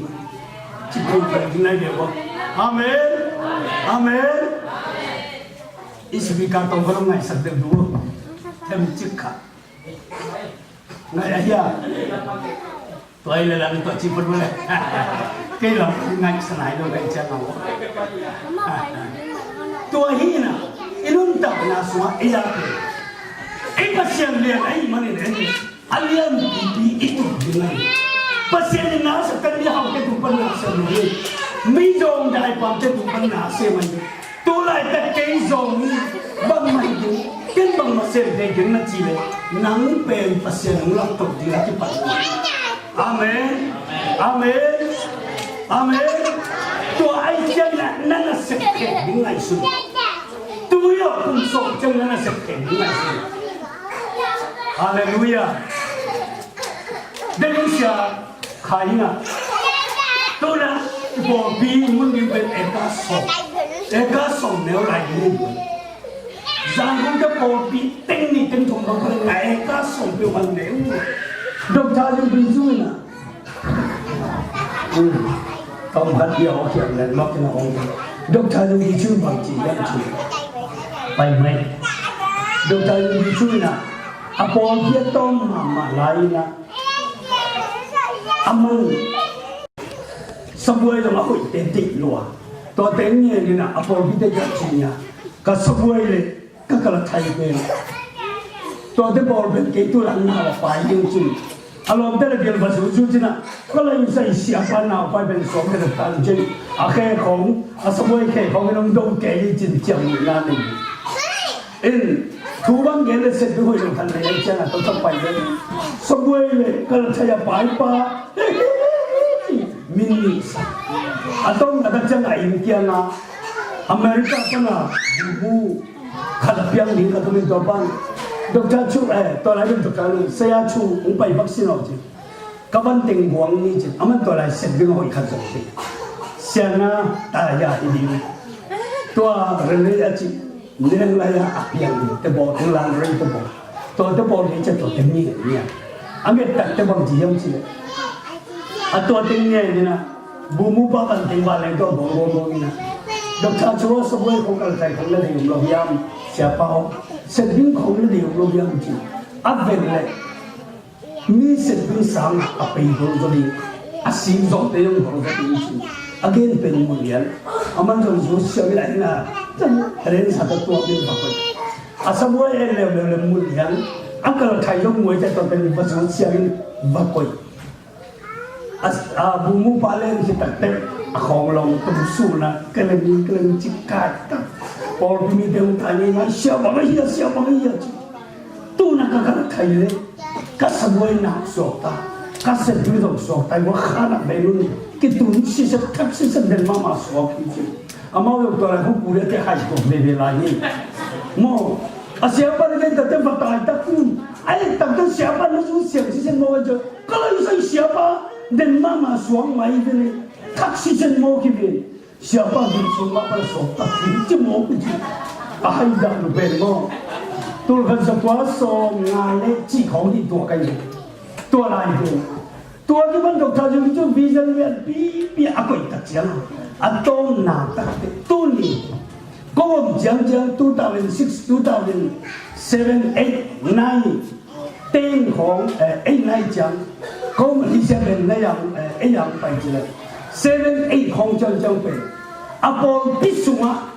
Ci pu pai di nai de wa. Amen. Amen. Isi bi ka tong ko ngai sak de du. Tem cik kha. Ngai a hia. Tua hi le lang tua ci pun le. Kei lam ngai sanai lo ngai ciang lo. Tua hi na. I nuntakna sungah ei a pe. Ei Pasian lian ahih manin en. A lian pipi i tup ding a hi. Pasian in na sak kan di hau ke tum pan na sak lo hi. Mi zong dai pam ke tum pan na sak mai. Tu laitak kei zong bangmah hi ding, ken bangmah sem thei ding na ci leh, nang pen Pasian hong langtok ding a kipan. Amen. Amen. Amen. Tua ai ciang na, na na sep thei ding ngaihsun. Tu yo kum sawm ciang na na sep thei ding ngaihsun. Halleluiah. Deng sia. Khai ina. Tuna pawlpi mun ding pen eka sawm. Eka sawm neu lai ding. Zangkong te pawlpi teng nih teng thum bang phalin na eka sawm peuh man neu. Doctor Lung Bing Cu ina. Tawm khat bia aw khiat len mak ina ong. Doctor Lung Bing Cu bang ci bang ci. Pai mai. Doctor Lung Bing Cu ina. A pawlpi a tawm mahmah lai ina. Amah sabuai lam a hoihte deih lua. Tuate ngen ina a pawlpite ka ci nia. Ka sabuai le ka kalathai pen. Tuate pawl pen kei tu lam na la pai ding cin. A lawmte le bial va zuzu cina. Ka lai sai siapa naupai pen suang te le tan cin. A khe khong, a sabuai khe khong in hong dong kei cin ciang ni na ni. In, thu bang gen le set bi hoih lo khan nei ai ciang a tawh tawh pai le. Sabuai le kalathai a paipa. Min nih sa. A tawm a tak ciang a inn kiang a America pan a bubu khat a piang ding ka tumin tua pan. Doctor Cu, eh, tua lai ding Doctor Lung, Saya Cu, hong pai bak sin aw ci. Ka van teng buang ni cin, aman tua lai set ding a hoih khat zong cin. Sian a, ta ya hi ding. Tua rel a ci, ni reng lai a piang ni, te bawl, te lan rei te bawl. Tua te bawl ni cin, tua te mi ni a. A nget tak te bang ci hiam ci le. A tua te nge ni na, bu mu pa van teng ba leng tua bawl bawl bawl ni na. Doctor Cu a sabuai khong kalathai khong la dei um lo hiam, siapa aw. Set ding khong la dei um lo hiam ci. A vel le. Mi set ding sang a pei dong zo ding, a sim zong te dong dong zo ding cin. A gen pen mun lian. A man zong zu siam i lai na. Ren sa ta tuak ding va koi. A sabuai en leu leu le mun lian. A kalathai zong muai ta tuak ding va zu siam in va koi. A, a bu mu pa len si tak tek. A khong long tum su na. Keleng keleng cik kai tak. Pawl tu mi deng tai ngai ngai siam bang a hia siam bang a hia cik. Tuna ka kalathai le ka sabuai nak suak ta, ka set dui zong suak ta, wa kha nak bei nun ki tun sisep thak sisep den mama suak hi ci. Amau zong tua lai hu pu le te hai tua veve lai hi. Maw, a siapa le gen ta te va tai tak nun. Ai tak te siapa na zu siam sisep maw ka jo. Ka lai sai siapa den mama suak mai hi ve le. Thak sisep maw ki ve. Siapa ding sung mah pan a sawm tak ding ci mawk uh ci. A hai dah lu pen maw. Tul khat za kua sawm nga le cih khawng dih tua kai uh. Tua lai ding. Tua ci pan Doctor Zumi cu vision lian pipi a koih tak ciang a tawmna tak te tuni. Ko om ciang ciang two thousand six, two thousand seven, eight, nine. Teng khawng, eh, ei nai ciang, ko Malaysia pen nai ang, eh, ei ang pai ci le. Seven, eight khawng ciang ciang pen. A pawlpi sungah,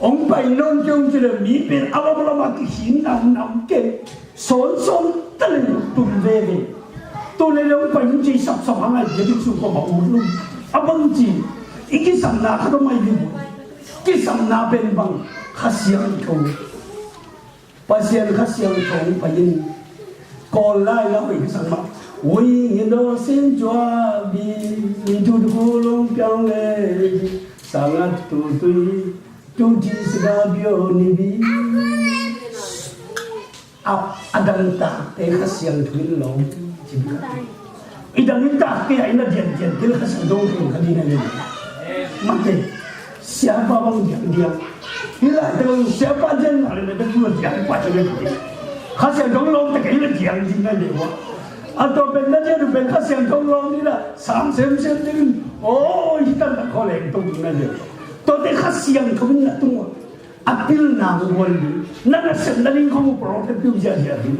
hong pai nawn kei hong ci le mi pen, a lam lam a kikhin nam nam kei. Sawn sawn ta le tun veve. Tu le le hong pai hong ci sap sap hang ai, dia dik sung ko ma ut lum. A bang ci, i kisam na kha dong ai lim. Kisam na pen bang, Kha Siangtho. Pasian Kha Siangtho pai in, Kawl lai na hoih sang mah. Ui ngi do sin cua bi, mi tu tu ku long piang le, sangat tu tui, tu ti sida bio ni bi. A, a dang tak te Kha Siangtho in lo, ci bi. I dang in tak te a in a dian dian te Kha Siangtho in kha di na ni. Mate, siapa bang dian dian. Hi lai teng siapa dian na le na bek tu dian pa te le. Kha Siangtho lawm te kei le dian ding na le wa. A tua pen na dian pen Kha Siangtho lawm ni la sang semsem ding. Oi, hi tan ta kho leng tung ding na le. Tua te Kha Siangtho in na tung wa. A pilna hong guan ding. Na nasepna ding khong prophet piu ziahziah ding.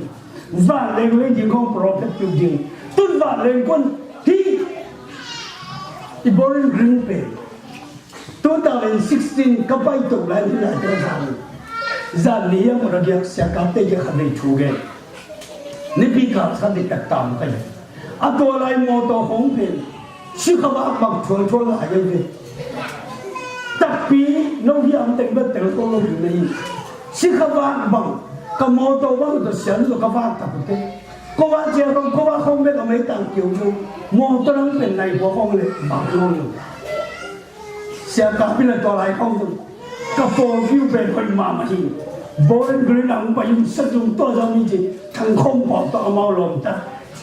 Vanleng lei ding khong prophet piu ding. Tun vanleng guan hi. I Bowling Green pen two thousand sixteen ka pai to lai ni lai ka zan. Zan ni yang ra dia sia ka te dia kha nei thu ge. Nipi kal sa diktak tam ka hi. A tua lai mawtaw khawng pen sikha vak bang thualthual lai ei ve. Takpi no hiam teng bek tel ko lo ding na hi. Sikha vak bang ka mawtaw bang tawh sian lo ka vak tak ute. Ko va cia khawng ko va khawng bek a mei tang kiu lo. Mawtaw nang pen nai khua khawng le bang lo lo. Sia ka pina tua lai khawng tung. Ka pawl kiu pen hoih mahmah hi. Bowling Green a hong pai in sa tung tua zong hi ci. Thang khawm pawk tua amau lawm ta.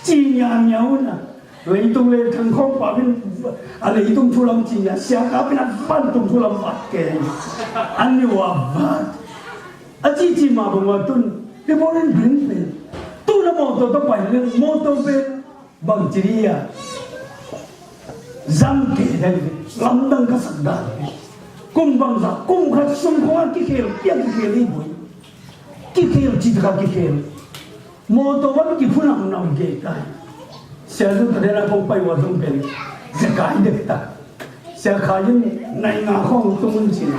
Ci nia nia un a. Leitung le thang khawm pawk in a leitung thu lam ci nia. Sia ka pina van tung thu lam vat ke. An ni wa vat. A ci ci ma bang wa tun. Hi Bowling Green pen. Tu na mawtaw tawh pai le mawtaw pen. Bang ci dia zang ke dan lamdang ka sak dan. Kum bangzah kum khat sung khong a kikhel pia kikhel hi bui. Kikhel ci taka kikhel. Mawtaw wan kiphun ang nam ke kai. Sia zu ta dena kong pai wa zong pen. Zekai dek tak. Sia khai in nai nga khong tung un cin.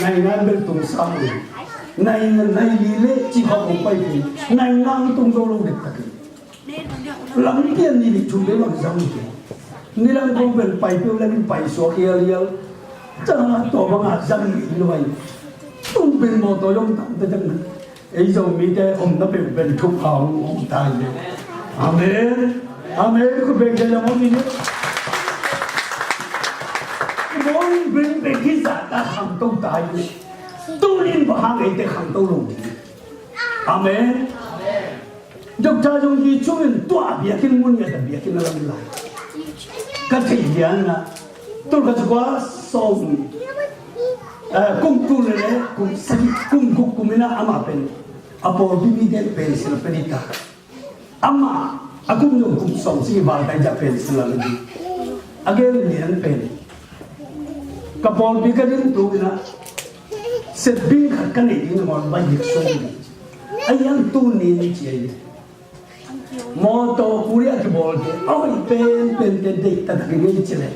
Nai nga bel tung sa un. Nai nga nai li le ci khong pai pen. Nai nga tung zo lo dek tak. Lampian ni nih thum bel bang zang hi. Ni lam kong pen pai peuh leng pai suak hialhial. Ca tua bangah zang hi lo ai. Tung pen mawtaw zong tam ta dang. Ei Zomite omna peuh pen thuk a hong om ta hi. Amen. Amen. Khut beng kei lam om hi. Bowling Green pen kizah ta khangto ta hi. Tunin bang hang eite khangto lo ding. Amen. Doctor Yonggi Cho in tua biakinn mun ngiat a biakinn a lam lai. Ka thei lian na. Tul khat za kua sawm, eh, kum tul le le, kum sagih, kum guk kum ina ama pen. A pawlpi mite pen sil pen ita. Ama, a kum zong kum sawm sagih val kai ja pen sil a la di. A gen lian pen. Ka pawlpi ka din tu ina. Set bing khat ka nei ding a ngawn bai dik sung. A yang tu ni ni ci a i. Mawtaw Korea kibawl te a hoih penpen te deih taktak i ngei ci le.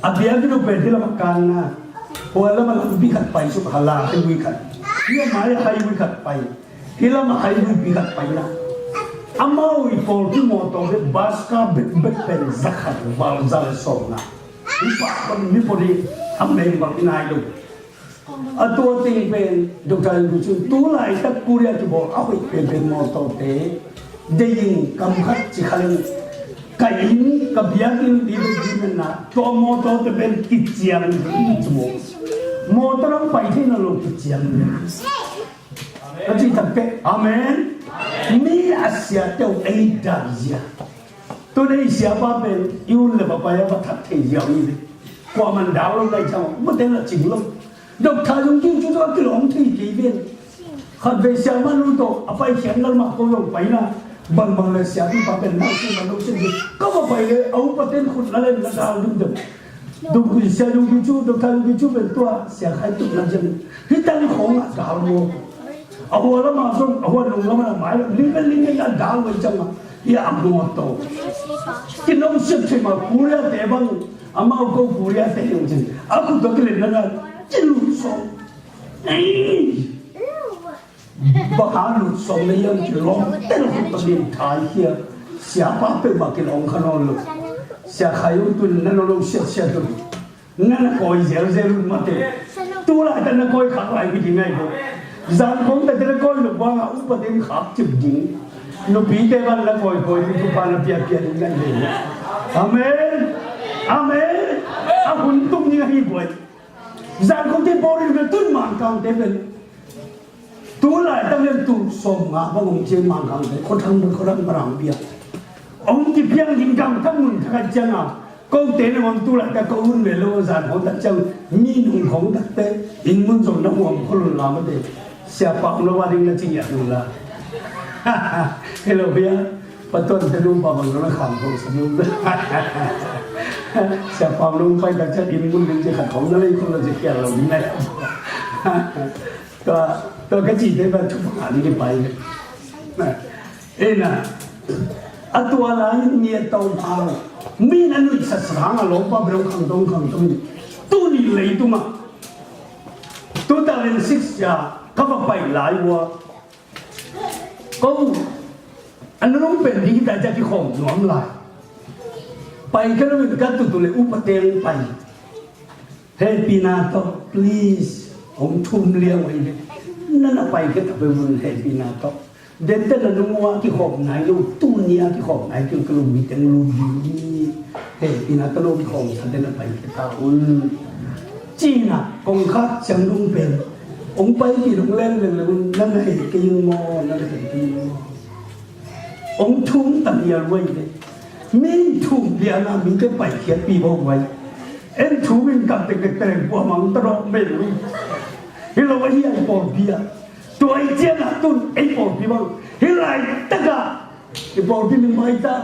A biakinn uh pen hi lam a kan na. Hua lam a lampi khat pai suk ha la highway khat. Hi a mai highway khat pai. Hi lam a highway pi khat pai na. Amau i pawlpi mawtaw te bus ka bekbek pen za khat val za le sawm na. Hi pa kon mi pawh ding a meng bang i nai lo. A tua teng pen Doctor Yonggi Cho tu laitak Korea kibawl a hoih penpen mawtawte deihin kam khat ci kha leng ka inn ka biakinn dih dih dih na tua mawtawte pen kiciang dih ci maw? Mawtaw dang pai theihna lo kiciang dih. Ka cih takte amen. Mi a siate uh ei dai zia. Tun ei siapa pen i un le va pai a va that thei ziau hi ve. Kuaman dau lo lai ciang mate la cing lo. Doctor Yonggi Cho tawh a kilawm thei kei ven. Khatvei siapa nu tawh a paikhiatna lam ah ko zong pai na. Bangbang le siapa pen nang sin na lo sin hi. Ka va pai le a upaten khut na len na dal dum dem. Dum kui sia Yonggi Cho, Doctor Yonggi Cho pen tua sia khai tuk na ciang. Hi tan khong a dal lo. A hua lam ah zong, a hua nung lam ah mai lam, ling pen ling pen a dal lo ciang a. Hi a mawtaw. Ki nong siat thei ma Korea te bang. Amau ko Korea te hiong cin. A khut tawh kilen na na. Ci lut sawm. Ei! Bang hang lut sawm na hiam ci lawm tel khut tawh lim thai hia. Siapa peuhmah kilawm kha nawn lo. Sia khai uh tun na lo lo siat siat uh. Na na kawi zelzel uh mate. Tu laitak na kawi khak lai hi ding ngai bo. Zan khong tate na kawi lo bang a upaten khak cip ding. Nupite ban na kawi kawi ding thupha na piapia ding ngai bo. Amen. Amen. A hun tung ni ahi buai. Zan khong te boring na tun Mangkang te pen. Tu laitak lian tu sawm nga bang hong cin Mangkang te khuathang mun khuathang parang bia. Hong kipiang ding gam thang mun thak a ciang a. Kote na hong tu laitak ko hun ve lo, zan hong tak ciang mi nung hong takte inn mun zong na huam khol un la mate. Sia Pau lo a ding na ci ngiat un la. Hello bia. Pa Tuan te nung pa bang lo na kham khong sa nung. Sia Pau lo pai tak ciang inn mun ding ci khat hong na lei khol lo ci kial lo ding na. Tua, tua ka cite pa thupha ding kipai. Ena, a tua lai in mi a tawm a lo. Mi na nuihsat sang a lawmpa bel hong khangto, hong khangto. Tuni leitungah two thousand six cia ka va pai lai ua. Ko a nunung pen ding hita cia kikhawm nuam lai. Pai ka lo in ka tutu le upa teng pai. Hehpihna tawh, please, hong thum liang uh hi ve. Na na pai khit a peuh un hehpihna tawh. Dente na nung uh a kikhawm nai lo, tuni a kikhawm nai kei ka lungmi teng lut ding hi. Hehpihna tawh lo kikhawm sa dente na pai khit a un. Cina, kong khak ciang nung pen. Hong pai kei nung leng leng leng un, na na heh kei in maw, na na heh kei in maw. Hong thum ta lial uh hi ve. Mi thum liana mite paikhiatpih bawk uh hi. En thum in kam tektek tereng pua mang ta dawk mel uh hi. Hi lo ahi a i pawlpi ah. Tua i ciangah tun ei pawlpi bang. Hi laitakah i pawlpi min bang hi ta.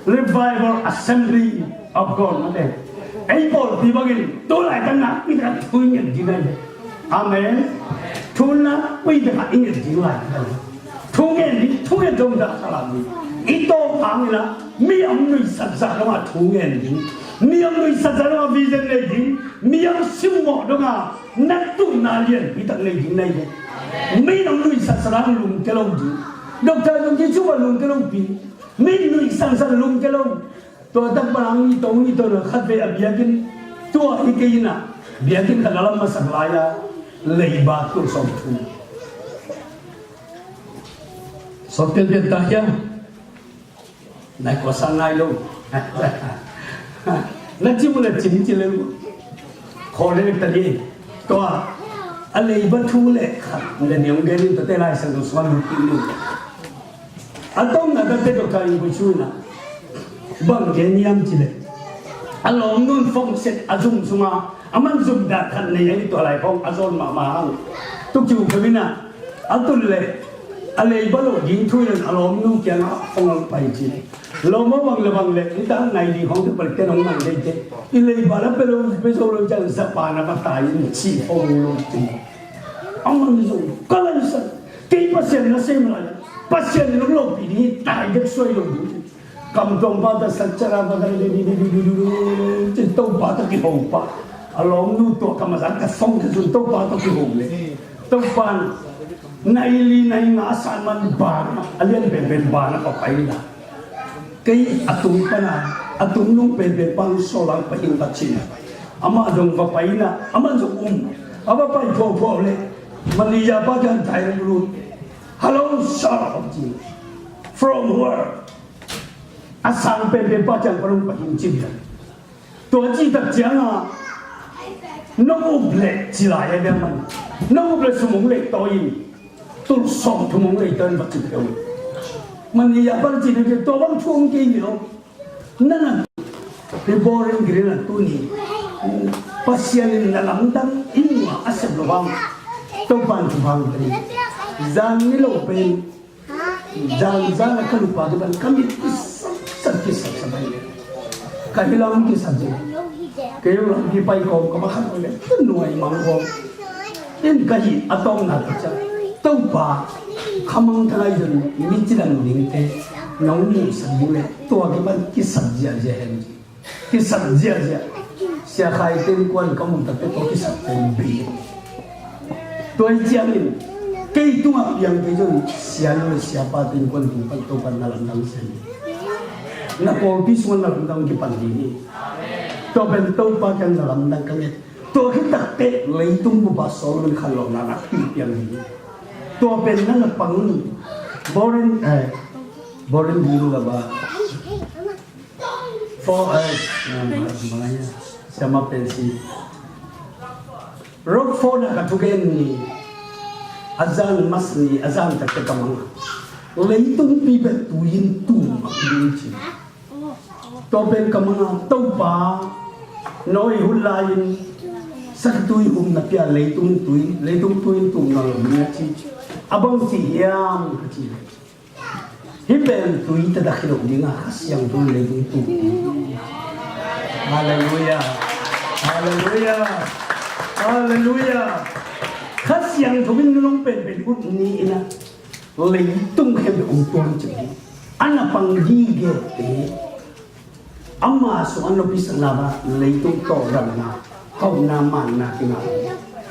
Revival Assembly of God mate. Ei pawlpi bangin tu laitak nakpi taka thu i ngen ding ahi ve. Amen. Thu nakpi taka i ngen ding lai. Thu ngen ding, thu ngen dong dah ka lam ding. I tawp hangin ah mi a hong nuihsat zah dongah thu ngen ding. Mi a hong nuihsat zah dongah vision nei ding. Mi a hong simmawh dongah na tuhna lianpi tak nei ding na hi ve. Mi in hong nuihsat zah dongah lungkia lo ding. Doctor Lungki Chu a lungkia lo pi. Mi nuihsan san lungkia lo. Tua tak pan ang i tong i tong khat ve a biakinn tua hi kei in ah biakinn khat a lam masak lai a leiba tul sawm thu. Sawt pianpian ta hiam? Nai kua sang ngai lo. Na cim le cim ci le lo. Khaw le ta ni. Tua a leiba thu le khat le niang gen in tua te lai sang tua suan lut in. A tawmna ka te Doctor Lungki Chu in ah bang gen hiam ci leh a lawmnu in phone set a zum sungah a man zum dah khat nei a hi tua lai khawng a zawn mahmah hang. Tuk ci uh khem in ah a tun leh a leiba lo ding thu in a lawmnu kiangah phone pai ci. Lawm aw bang le bang le nitak nai ding khawng te palik ten hong nang dei te i leiba la pe lo pe zo lo ciang zapa na va tai in ci phone lo ci. A man zong ka laisan kei Pasian na sem lai Pasian in hong lopih ding hi tai dek suai lo ding. Kam tuang pa ta sak cara pa ta di di di di di di di di Topa ta kiho pa. A lawmnu tua kam a zang ka song ka zun Topa ta kiho le. Topa nai li nai nga san man ba na a lian pen pen ba na ka pai la. Kei a tung pana a tung nung pen pen pang so lang pa hing ta chin. Ama zong va pai na ama zong um a va pai pho pho le. Mani ya pa kan tai lu. Hello sir. From where? A sang penpen pa ciang pa nong pahin cin ta. Tua ci tak ciang a nong up leh ci lai a biang man nong up leh sum hong leh tawi in tul sawm thum hong leh tawi in va cin peuh. Man ni a pa cin a tua bang thu hong kei ni lo. Nana hi bawr in giri na tu ni. Pasian in na lamdang in ma a sep lo bang. Topan thu bang kari zan ni lo pen. Zan zan a ka lupa tu ban ka mit kisat kisat sa bai le. Ka hi lam kisat je. Ka hi lam ki pai ko ka ma khan le. Nuai mang ko. In ka hi a tawng na ka cha. Topa khamang thalai zon mi ci dang ding te. Nong mu sa ding le. Tua ki ban kisat zia zia hen. Kisat ziahziah. Sia Khai Tin Kuan ka muh takte tua kisat pen bei. Tua hi ciangin kei tungah piang kei zong sia nu le sia pa Tin Kuan tung pan Topan na lamdang sia hi. Na pawlpi sungah na lamdang kipan ding hi. Tua pen Topa kiang na lamdang ka nget. Tua khit takte leitung bupa Solomon khanlawhna na piang ding hi. Tua pen na na pang un. Boring, eh, boring ding lo ba. Four, eh, ah, malaya. Siama pensi. Rock four na ka thugen ni. Azan mas ni, azan tak ka mang. Leitung pi bet tuin tu mak ding ci. Tua pen ka mang a, Topa, Noah hun lai-in sakitui hum na pia, leitung tui, leitung tui in tum nawn lo ding a ci. A bang ci hiam ka ci. Hih pen tui taktak hi lo ding a, Kha Siangtho in leitung tum. Halleluiah. Halleluiah. Halleluiah. Kha Siangtho in nunung penpen ut ni in a, leitung khempeuh hong tuam ciang hi. A na pang gige te, ama sung a nupi sang na ba, leitung tawldamna, hauhna, manna kingah.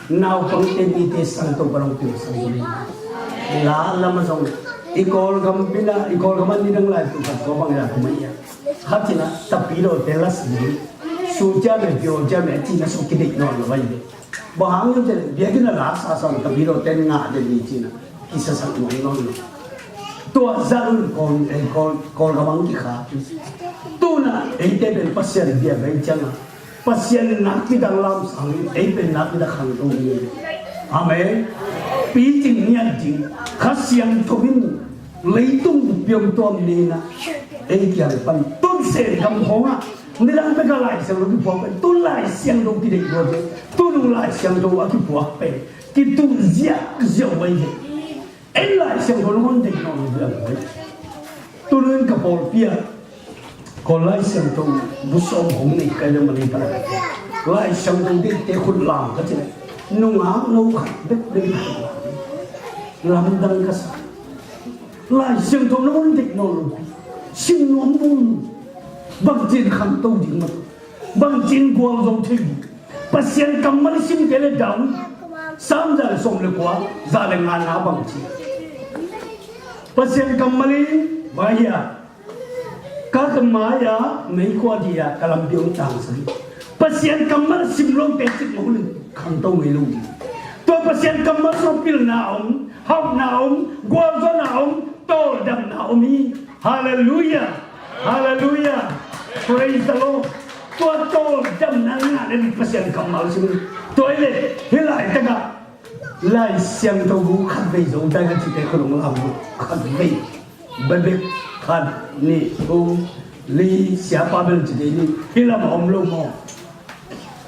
Naupangte, mite sang Topa hong piangsak hi. La lam ah zong, i Kawlgam pi na, i Kawlgam ah nidang lai kum khat kua bang ya kum a ia. Khat in a, tapidawte las ding, su ciam e, pio ciam e, a cihna sung kideih nawn lo ahi ve. Bang hang hiam cih leh, biakinn ah la sa sa, tapidawte ngah den hi ci-in a kisasak nuam nawn lo. Tua zah un Kawl, eh, Kawl, Kawlgam ah hong kikha. Tu-in a eite pen Pasian biak ahih ciangin a, Pasian nakpi tak lamsang in, ei pen nakpi tak khangto ding. Amen. Picing niat ding, Kha Siangtho in leitung piang tuam ni in a, ei kiang pan tun Sengam khawng ah nidang bek a Lai Siangtho kiphuak pen, tun Lai Siangtho kideih luat pen, tun Lai Siangtho a kiphuak pen kituh ziahziah uh ahi ve. Ei Lai Siangtho nangawn deih nawn lo uh ahi ve. Tun ka pawlpi ah Kawl Lai Siangtho bu sawm hong nei ka hi ve, Malay pan a. Lai Siangtho deihte khut lam ka cih leh, nungak no khat bek deih. Lamdang ka sa. Lai Siangtho nangawn deih nawn lo, sim nuam nawn lo. Bangci in khangto ding maw? Bangci in gualzo thei ding? Pasian kammal i sim kei leh dam. Sam za le sawm le kua, za le nga na bangci. Pasian kammal in, bang hia, ka, ka mai-ah meikuang dih a ka lampi hong tangsak hi. Pasian kammal sim lote cik mah hun in khangto ngei lo ding. Tua Pasian kammal sung pilna om, hauhna om, gualzawhna om, tawldamna om hi. Halleluiah. Halleluiah. Praise the Lord. Tua tawldamna ngah le Pasian kammal sim. Tua hi leh hih laitakah Lai Siangtho bu khatvei zo tai ka cite khut hong lam uh. Khatvei. Bebek khat, nih, thum, li, siapa bel ci kei ni. Hih lam a om lo maw?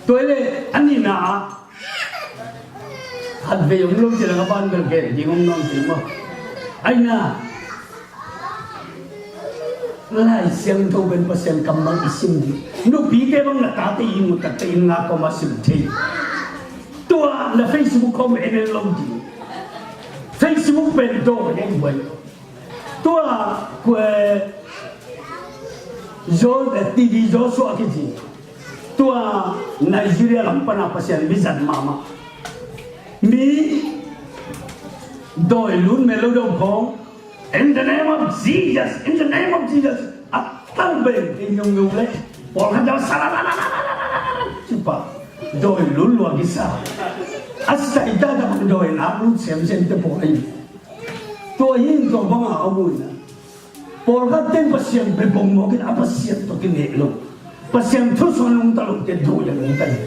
Tua hi leh a nihna ah khatvei om lo ci leng a ban bel gen ding om nawn kei maw? Aina, Lai Siangtho pen Pasian kammal i sim ding. Nupite bang na tate i mu takte inn ngak kawm a sim thei. Tua na Facebook khawng en en lo ding. Facebook pen dawi ahi buai. Tua, kua, Zo, eh, T V Joshua kici. Tua Nigeria lam pan a Pasian mi zat mahmah. Mi dawi lun mel lo dong khawng. In the name of Jesus, in the name of Jesus. A tang beng in yung yung le. Pawlkhat daw sa la la la la la la la la. Ci pah. Dawi lun lua kisa. A sai ta ta bang dawi nak lut sem sem te pawl ahi. Tua hi in tua bang a om uh hi na. Pawlkhat ten Pasian bia bawngmawk in a Pasian tawh kineh lo. Pasian thu sung a nungta lote dawi a nungta hi.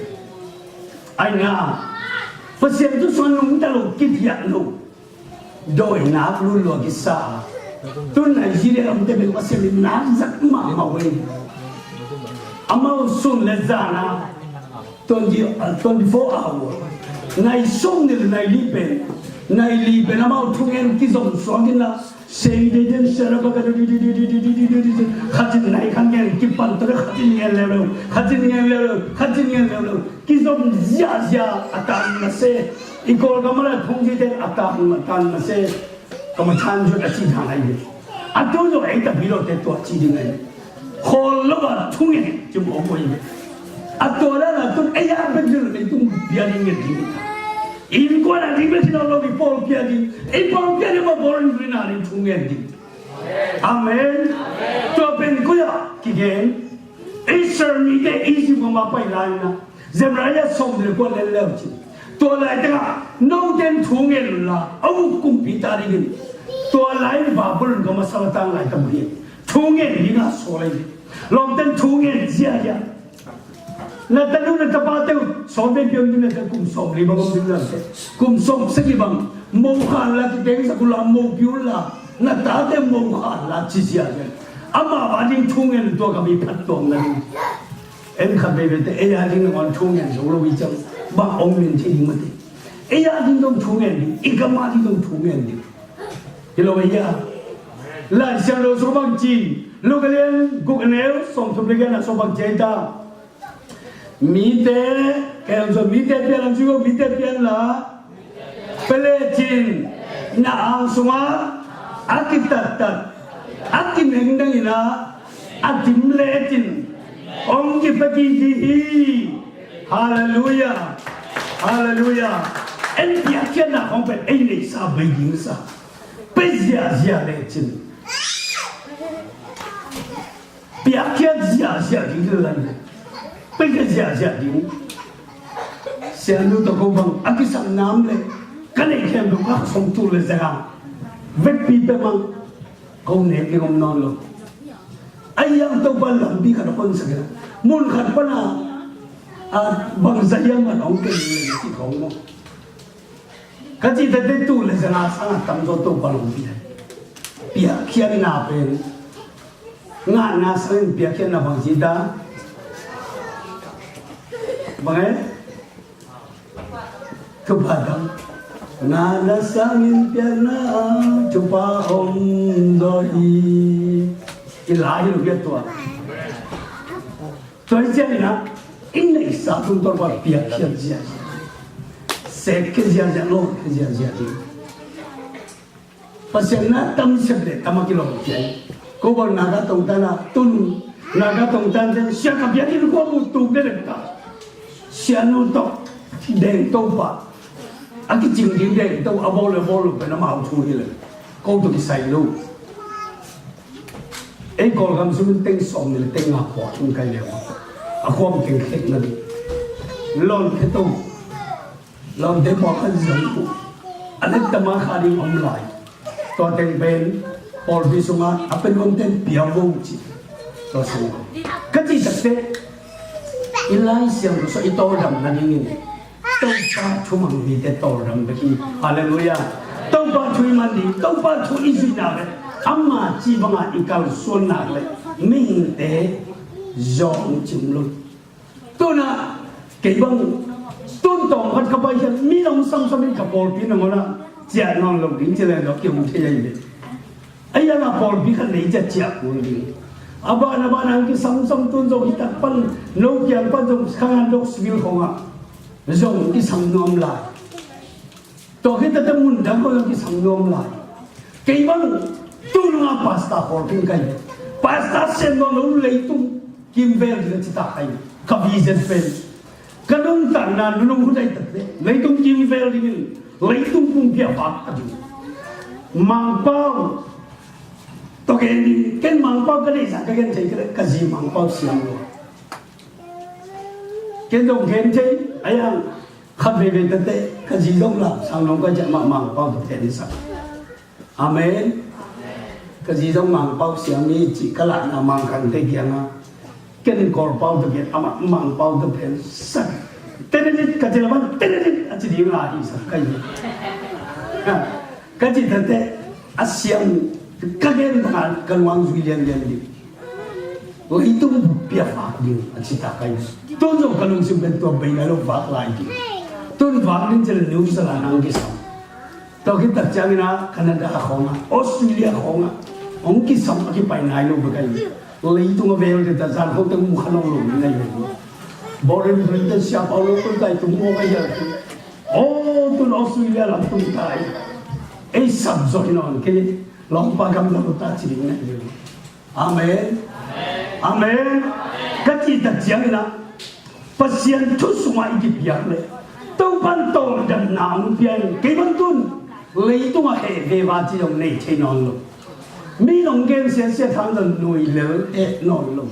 Aina, Pasian thu sung a nungta lo, kithiah lo. Dawi nak lut lua kisa. Tun Nigeria lamte bel Pasian in nak zat mahmah uh hi. Amau sun le zan a twenty, uh, twenty-four hour. Nai sawmnih le nai li pen, nai li pen amau thungen kizom suak in a, sei deden sera baka di di di. Khat in nai khat ngen kipan tua, khat in ngen leuleu, khat in ngen leuleu, khat in ngen leuleu. Kizom ziahziah a tan mase. I Kawlgam a la thong zite a tan, a tan mase. Ka ma than zut a ci dan ahi ve. A tu zong ei tapi lote tua ci ding ahi ve. Khawl lo a thungen ci mawk uh ahi ve. A tua dan a tun ei a bek zil leitung bia ding ngen ding. Innkuan a ding bek ci lo lo i pawlpi a ding. I pawlpi a ding ma bawlin rin a ding thungen ding. Amen. Tua pen koi ah kigen. Israel mite Egypt gam a pai lai-in a, Zephaniah sawm le kua lel leu cin. Tua laitakah note in thu ngen unla, a uk kumpi ta dingin. Tua lai-in Babylon gam a sal a tang laitak uh hi. Thu ngen ding a sawl ahi hi. Lawmte in thu ngen ziahziah. Na tanu na tapate uh sawm pen piang ding na te, kum sawm li bang om ding na te, kum sawm sagih bang mo khan la, kitengsak unla, mo pi unla, na tate mo khan la ci ziahziah. Amah a ding thu ngen, tua ka mi phattuamna ding. En khat veivei te ei a ding nangawn thu ngen zo lo hi ciang, bang hong min thei ding mate. Ei a ding dong thu ngen ding, i gam a ding dong thu ngen ding. Hi lo ei a. Lai Siangtho sung bang ci, Luka lian guk a neu sawmthum le giat na sung bang ci ei ta. Mite, kei zong mite pian lang ci ko, mite pian la. Pia lecin, na ang sungah a kitattat, a kinengdang in ah, a dim lecin hong kipia kik hi. Halleluiah. Halleluiah. En piakkhiatna khawng pen ei neihsa bei ding sa. Pia ziahziah lecin. Piakkhiat ziahziah ding hi lo. Piakkhiat ziahziah ding. Sianu tawh ko bang a kisam nam le ka neih khempeuh ka sawm tul le zanga vekpi pia mang. Ko nek ding om nawn lo. A hiang Topa lampi khat a honsak hi lo. Mun khat pan a, a bangzah hiam a hong kei le ci khawng maw. Ka cih tete tul le zanga sangin tamzaw Topa hong pia. Piakkhiatna pen ngahna sangin piakkhiatna bang ci ta. Bang e? Thupha tam. Ngahna sangin piakna thupha om zaw hi. I lai hi lo hi a tua. Tua hi ciangin ah i neihsa tungtawn pan piakkhiat ziahziah, sekkhia ziahziah, lawhkhia ziahziah ding. Pasian na tam sep le tam a kilawm khia hi. Ko bang Naga tongtan ah tun, Naga tongtan ten sia ka biakinn khua mu tuk le le ta. Sianu tawh deng to pa a kicing ding deng to a bawl le bawl lo pen amau thu hi le ko tawh kisai lo. Ei Kawlgam sung in teng sawm nih le teng nga khua in kai leh a khua om teng khek na ding. Lawm khe to. Lawmte pawlkhat zong uh a lek tama kha ding om lai. Tua teng pen pawlpi sungah a pia nuamten pia vo ci. Tua sung ka cih takte i Lai Siangtho sung i tawldam nadingin Topa thu mang mite tawldam bek hi. Halleluiah. Topa thu i man ding, Topa thu i zuih nak le ama cih banga i kalsuan nak le mihingte zawng cim lo. Tuna kei bang tun tawm khat ka pai hian mi nong samsam in ka pawlpi nangawn ah ciah nawn lo ding ci leng lo ki hong thei ahi ve. A hian a pawlpi khat nei ciah ciah kul ding. A ban a ban ang kisamsam tun zong hi tak pan no kiang pan zong khangan dok sivil khawngah zong kisam nuam lai. Tua khit tete mun dang ko zong kisam nuam lai. Kei bang tunga pasta khawlpin kai. Pasta sem lo lo leitung kimvel ding a ci ta kai. Ka vision pen ka nungtakna nunung hun ai tete leitung kimvel dingin leitung pumpi a vak a ding. Mangpau tawh gen ding, ken Mangpau ka neihsa ka gen thei kei le ka zi Mangpau siam lo. Ken zong gen thei a yang khat veivei tete ka zi zong la sang nong ka ciah mah Mangpau tawh gen sak. Amen. Ka zi zong Mangpau siam hi cih ka lahna Mangkangte kiangah ken Kawlpau tawh gen amah Mangpau tawh gen sak. Tenelit ka ci laman tenelit a ci ding la hi sak ka hi. Ka cih tete a siam ka gen banga ka luang zui lianlian ding. Leitung buppi a vak ding a ci ta kai. Tun zong ka lungsim pen tua bei nai lo vak lai ding. Tun vak ding ci le New Zealand ang kisam. Tua khit tak ciangin a Canada khawngah Australia khawngah hong kisam a kipai nai lo bek ahi. Leitung a vel te ta zan khawng teng mu kha nong lo ding ahi. Boring Britain siapa lo ko tai tung mo ka hial. Aw tun Australia lam tung tai. Ei sap zawh hi nawn kei. Lawngpa gam lo ta ci ding na hi lo. Amen. Amen. Ka cih tak ciangin ah Pasian thu sungah i kipiak le Topan tawldamna hong pia in kei bang tun leitungah heh veva ci dong nei thei nawn lo. Mi nong gen siasia thang zong nui lel eh nawn lo.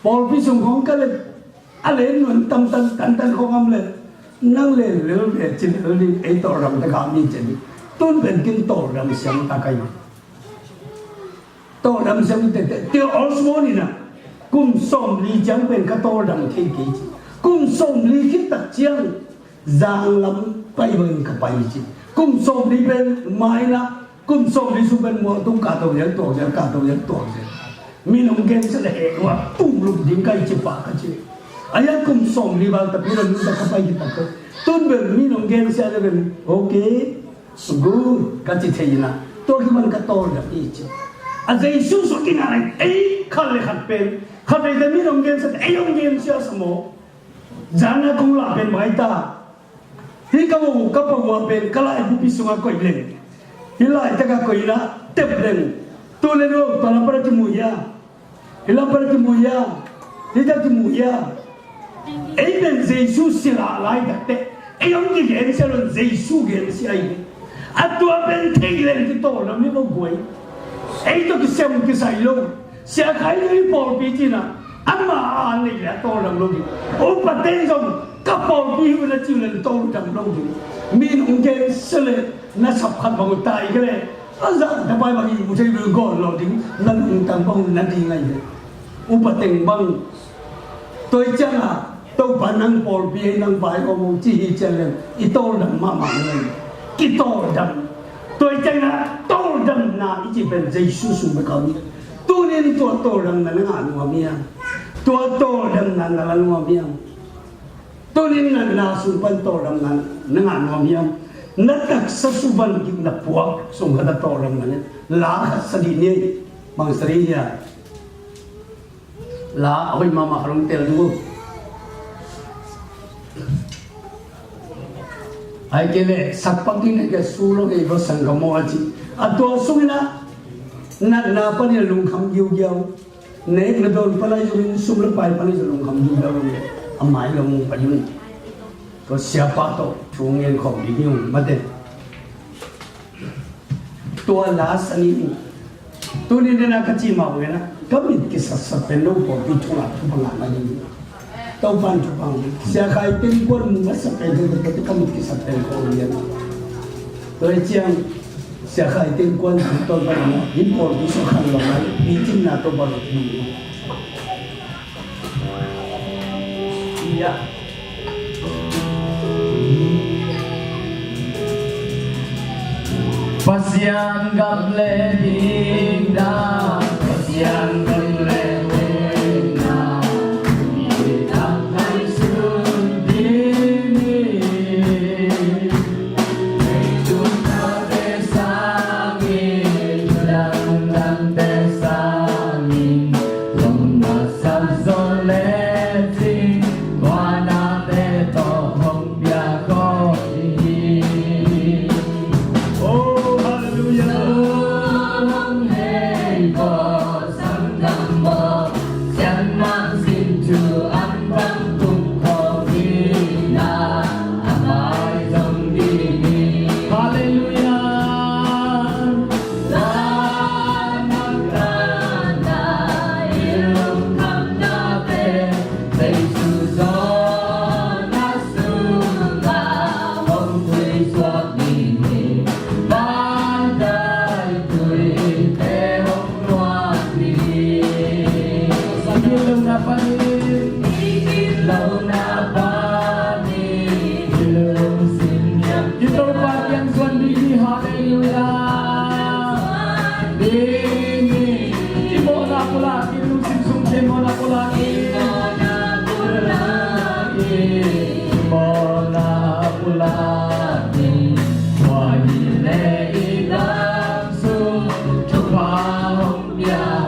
Pawlpi sung hong ka le a le nuan tamtan tantan khawng am le nang le lel ve ci lel ding ei tawldam taka mi ci ding. Tun pen kin tawldam siang ta kai. Tawldam siam tete tia Osborne in ah kum sawmli ciang pen ka tawldam thei kei ci. Kum sawmli khit tak ciang zanglam pai bangin ka pai ci. Kum sawmli pen maina kum sawmli sung pen mual tung ka to zel tuak zel ka to zel tuak zel. Min hong gensia le heh lua tum lum ding ka hi ci pah ka ci. A hiang kum sawmli val tapi la nuntak ka pai hi tak ko. Tun bel min hong gensia le bel okay, good ka ci thei ina. Tua hi man ka tawldam hi ci. A Jesu suk ina lai ei khat le khat pen khat le min hong gensia ei hong gensia sa maw. Zan a kong lah pen bang ai ta. Hih ka vau ka pau a pen ka laibupi sungah koih leng. Hih laitak a koih inah tep leng. Tu le no tua lam pan a kimu hia? Hih lam pan a kimu hia? Hih tak kimu hia? Ei pen Jesu sila laitak teh ei hong kigensia lo in Jesu gensia hi. A tua pen thei leng kitawldam hi lo buai. Ei tawh kisem kisai lo. Sia Khai Teng i pawlpi cihna ama a an nei le a tawldam lo ding. Upa teng zong ka pawlpi hi uh na ci uh le tawldam lo ding. Min hong gensia le na sap khat bang uh tai ka le a zah na pai bang i mu thei lo gawl lo ding. Na lungtang bang uh na ding ahi le upa teng bang. Tua hi ciangah Topa nang pawlpi ahi nang vai om uh ci hi ciang le i tawldam mahmah le kitawldam. Tua hi ciangah tawldamna i cih pen Jesu sung bek a om hi. Tunin tua tawldamna na ngah nuam hiam? Tua tawldamna na la nuam hiam? Tunin natna sung pan tawldamna na ngah nuam hiam? Na taksa suban gik na puak sung khat a tawldamna ne la khat sa dih ni. Bang sa dih hia? La a hoih mahmah khat hong tel ding uh. Ai kei le sakpak ding na kia su lo ei va sang ka maw a ci. A tua sungin ah natna panin a lungkham giugiau. Nek na dawn pan a zongin sum le pai pan a zong lungkham giugiau lo. A mai lo mu pa yun. Tua siapa tawh thu ngen khawm ding hi ung mate. Tua la sa ni uh. Tuni nena ka ci mah uh nena ka mit kisatsa pen lo pawlpi thungah thupha ngah na ding. Topan thupha ngah. Sia Khai Teng kuan mu masa pen thupha ka mit kisat pen ko uh nena. Tua hi ciang Sia Khai Teng kuan Topan ngah. Hi pawlpi sung khan lo ngah. Hi cimna Topan ngah. Pasian gam le ding na, Pasian gam le ding na, i tak hai sun ding ni. Leitung tate sangin, lamdangte sangin, zong na sap zo le cing, guanate tawh hong bia khawm hi. Oh, hallelujah. Hong hei ko sangdang bo, sian mang sin thu an bang tung ko hi na, a mai zong di ni. Hallelujah. Hallelujah. Topa kiang zuan ding hi, hallelujah. Ding hi. I mawhna pulak in, lungsim sung khia mawhna pulak in. I mawhna pulak in. Tua hi le i gam sung thupha hong pia.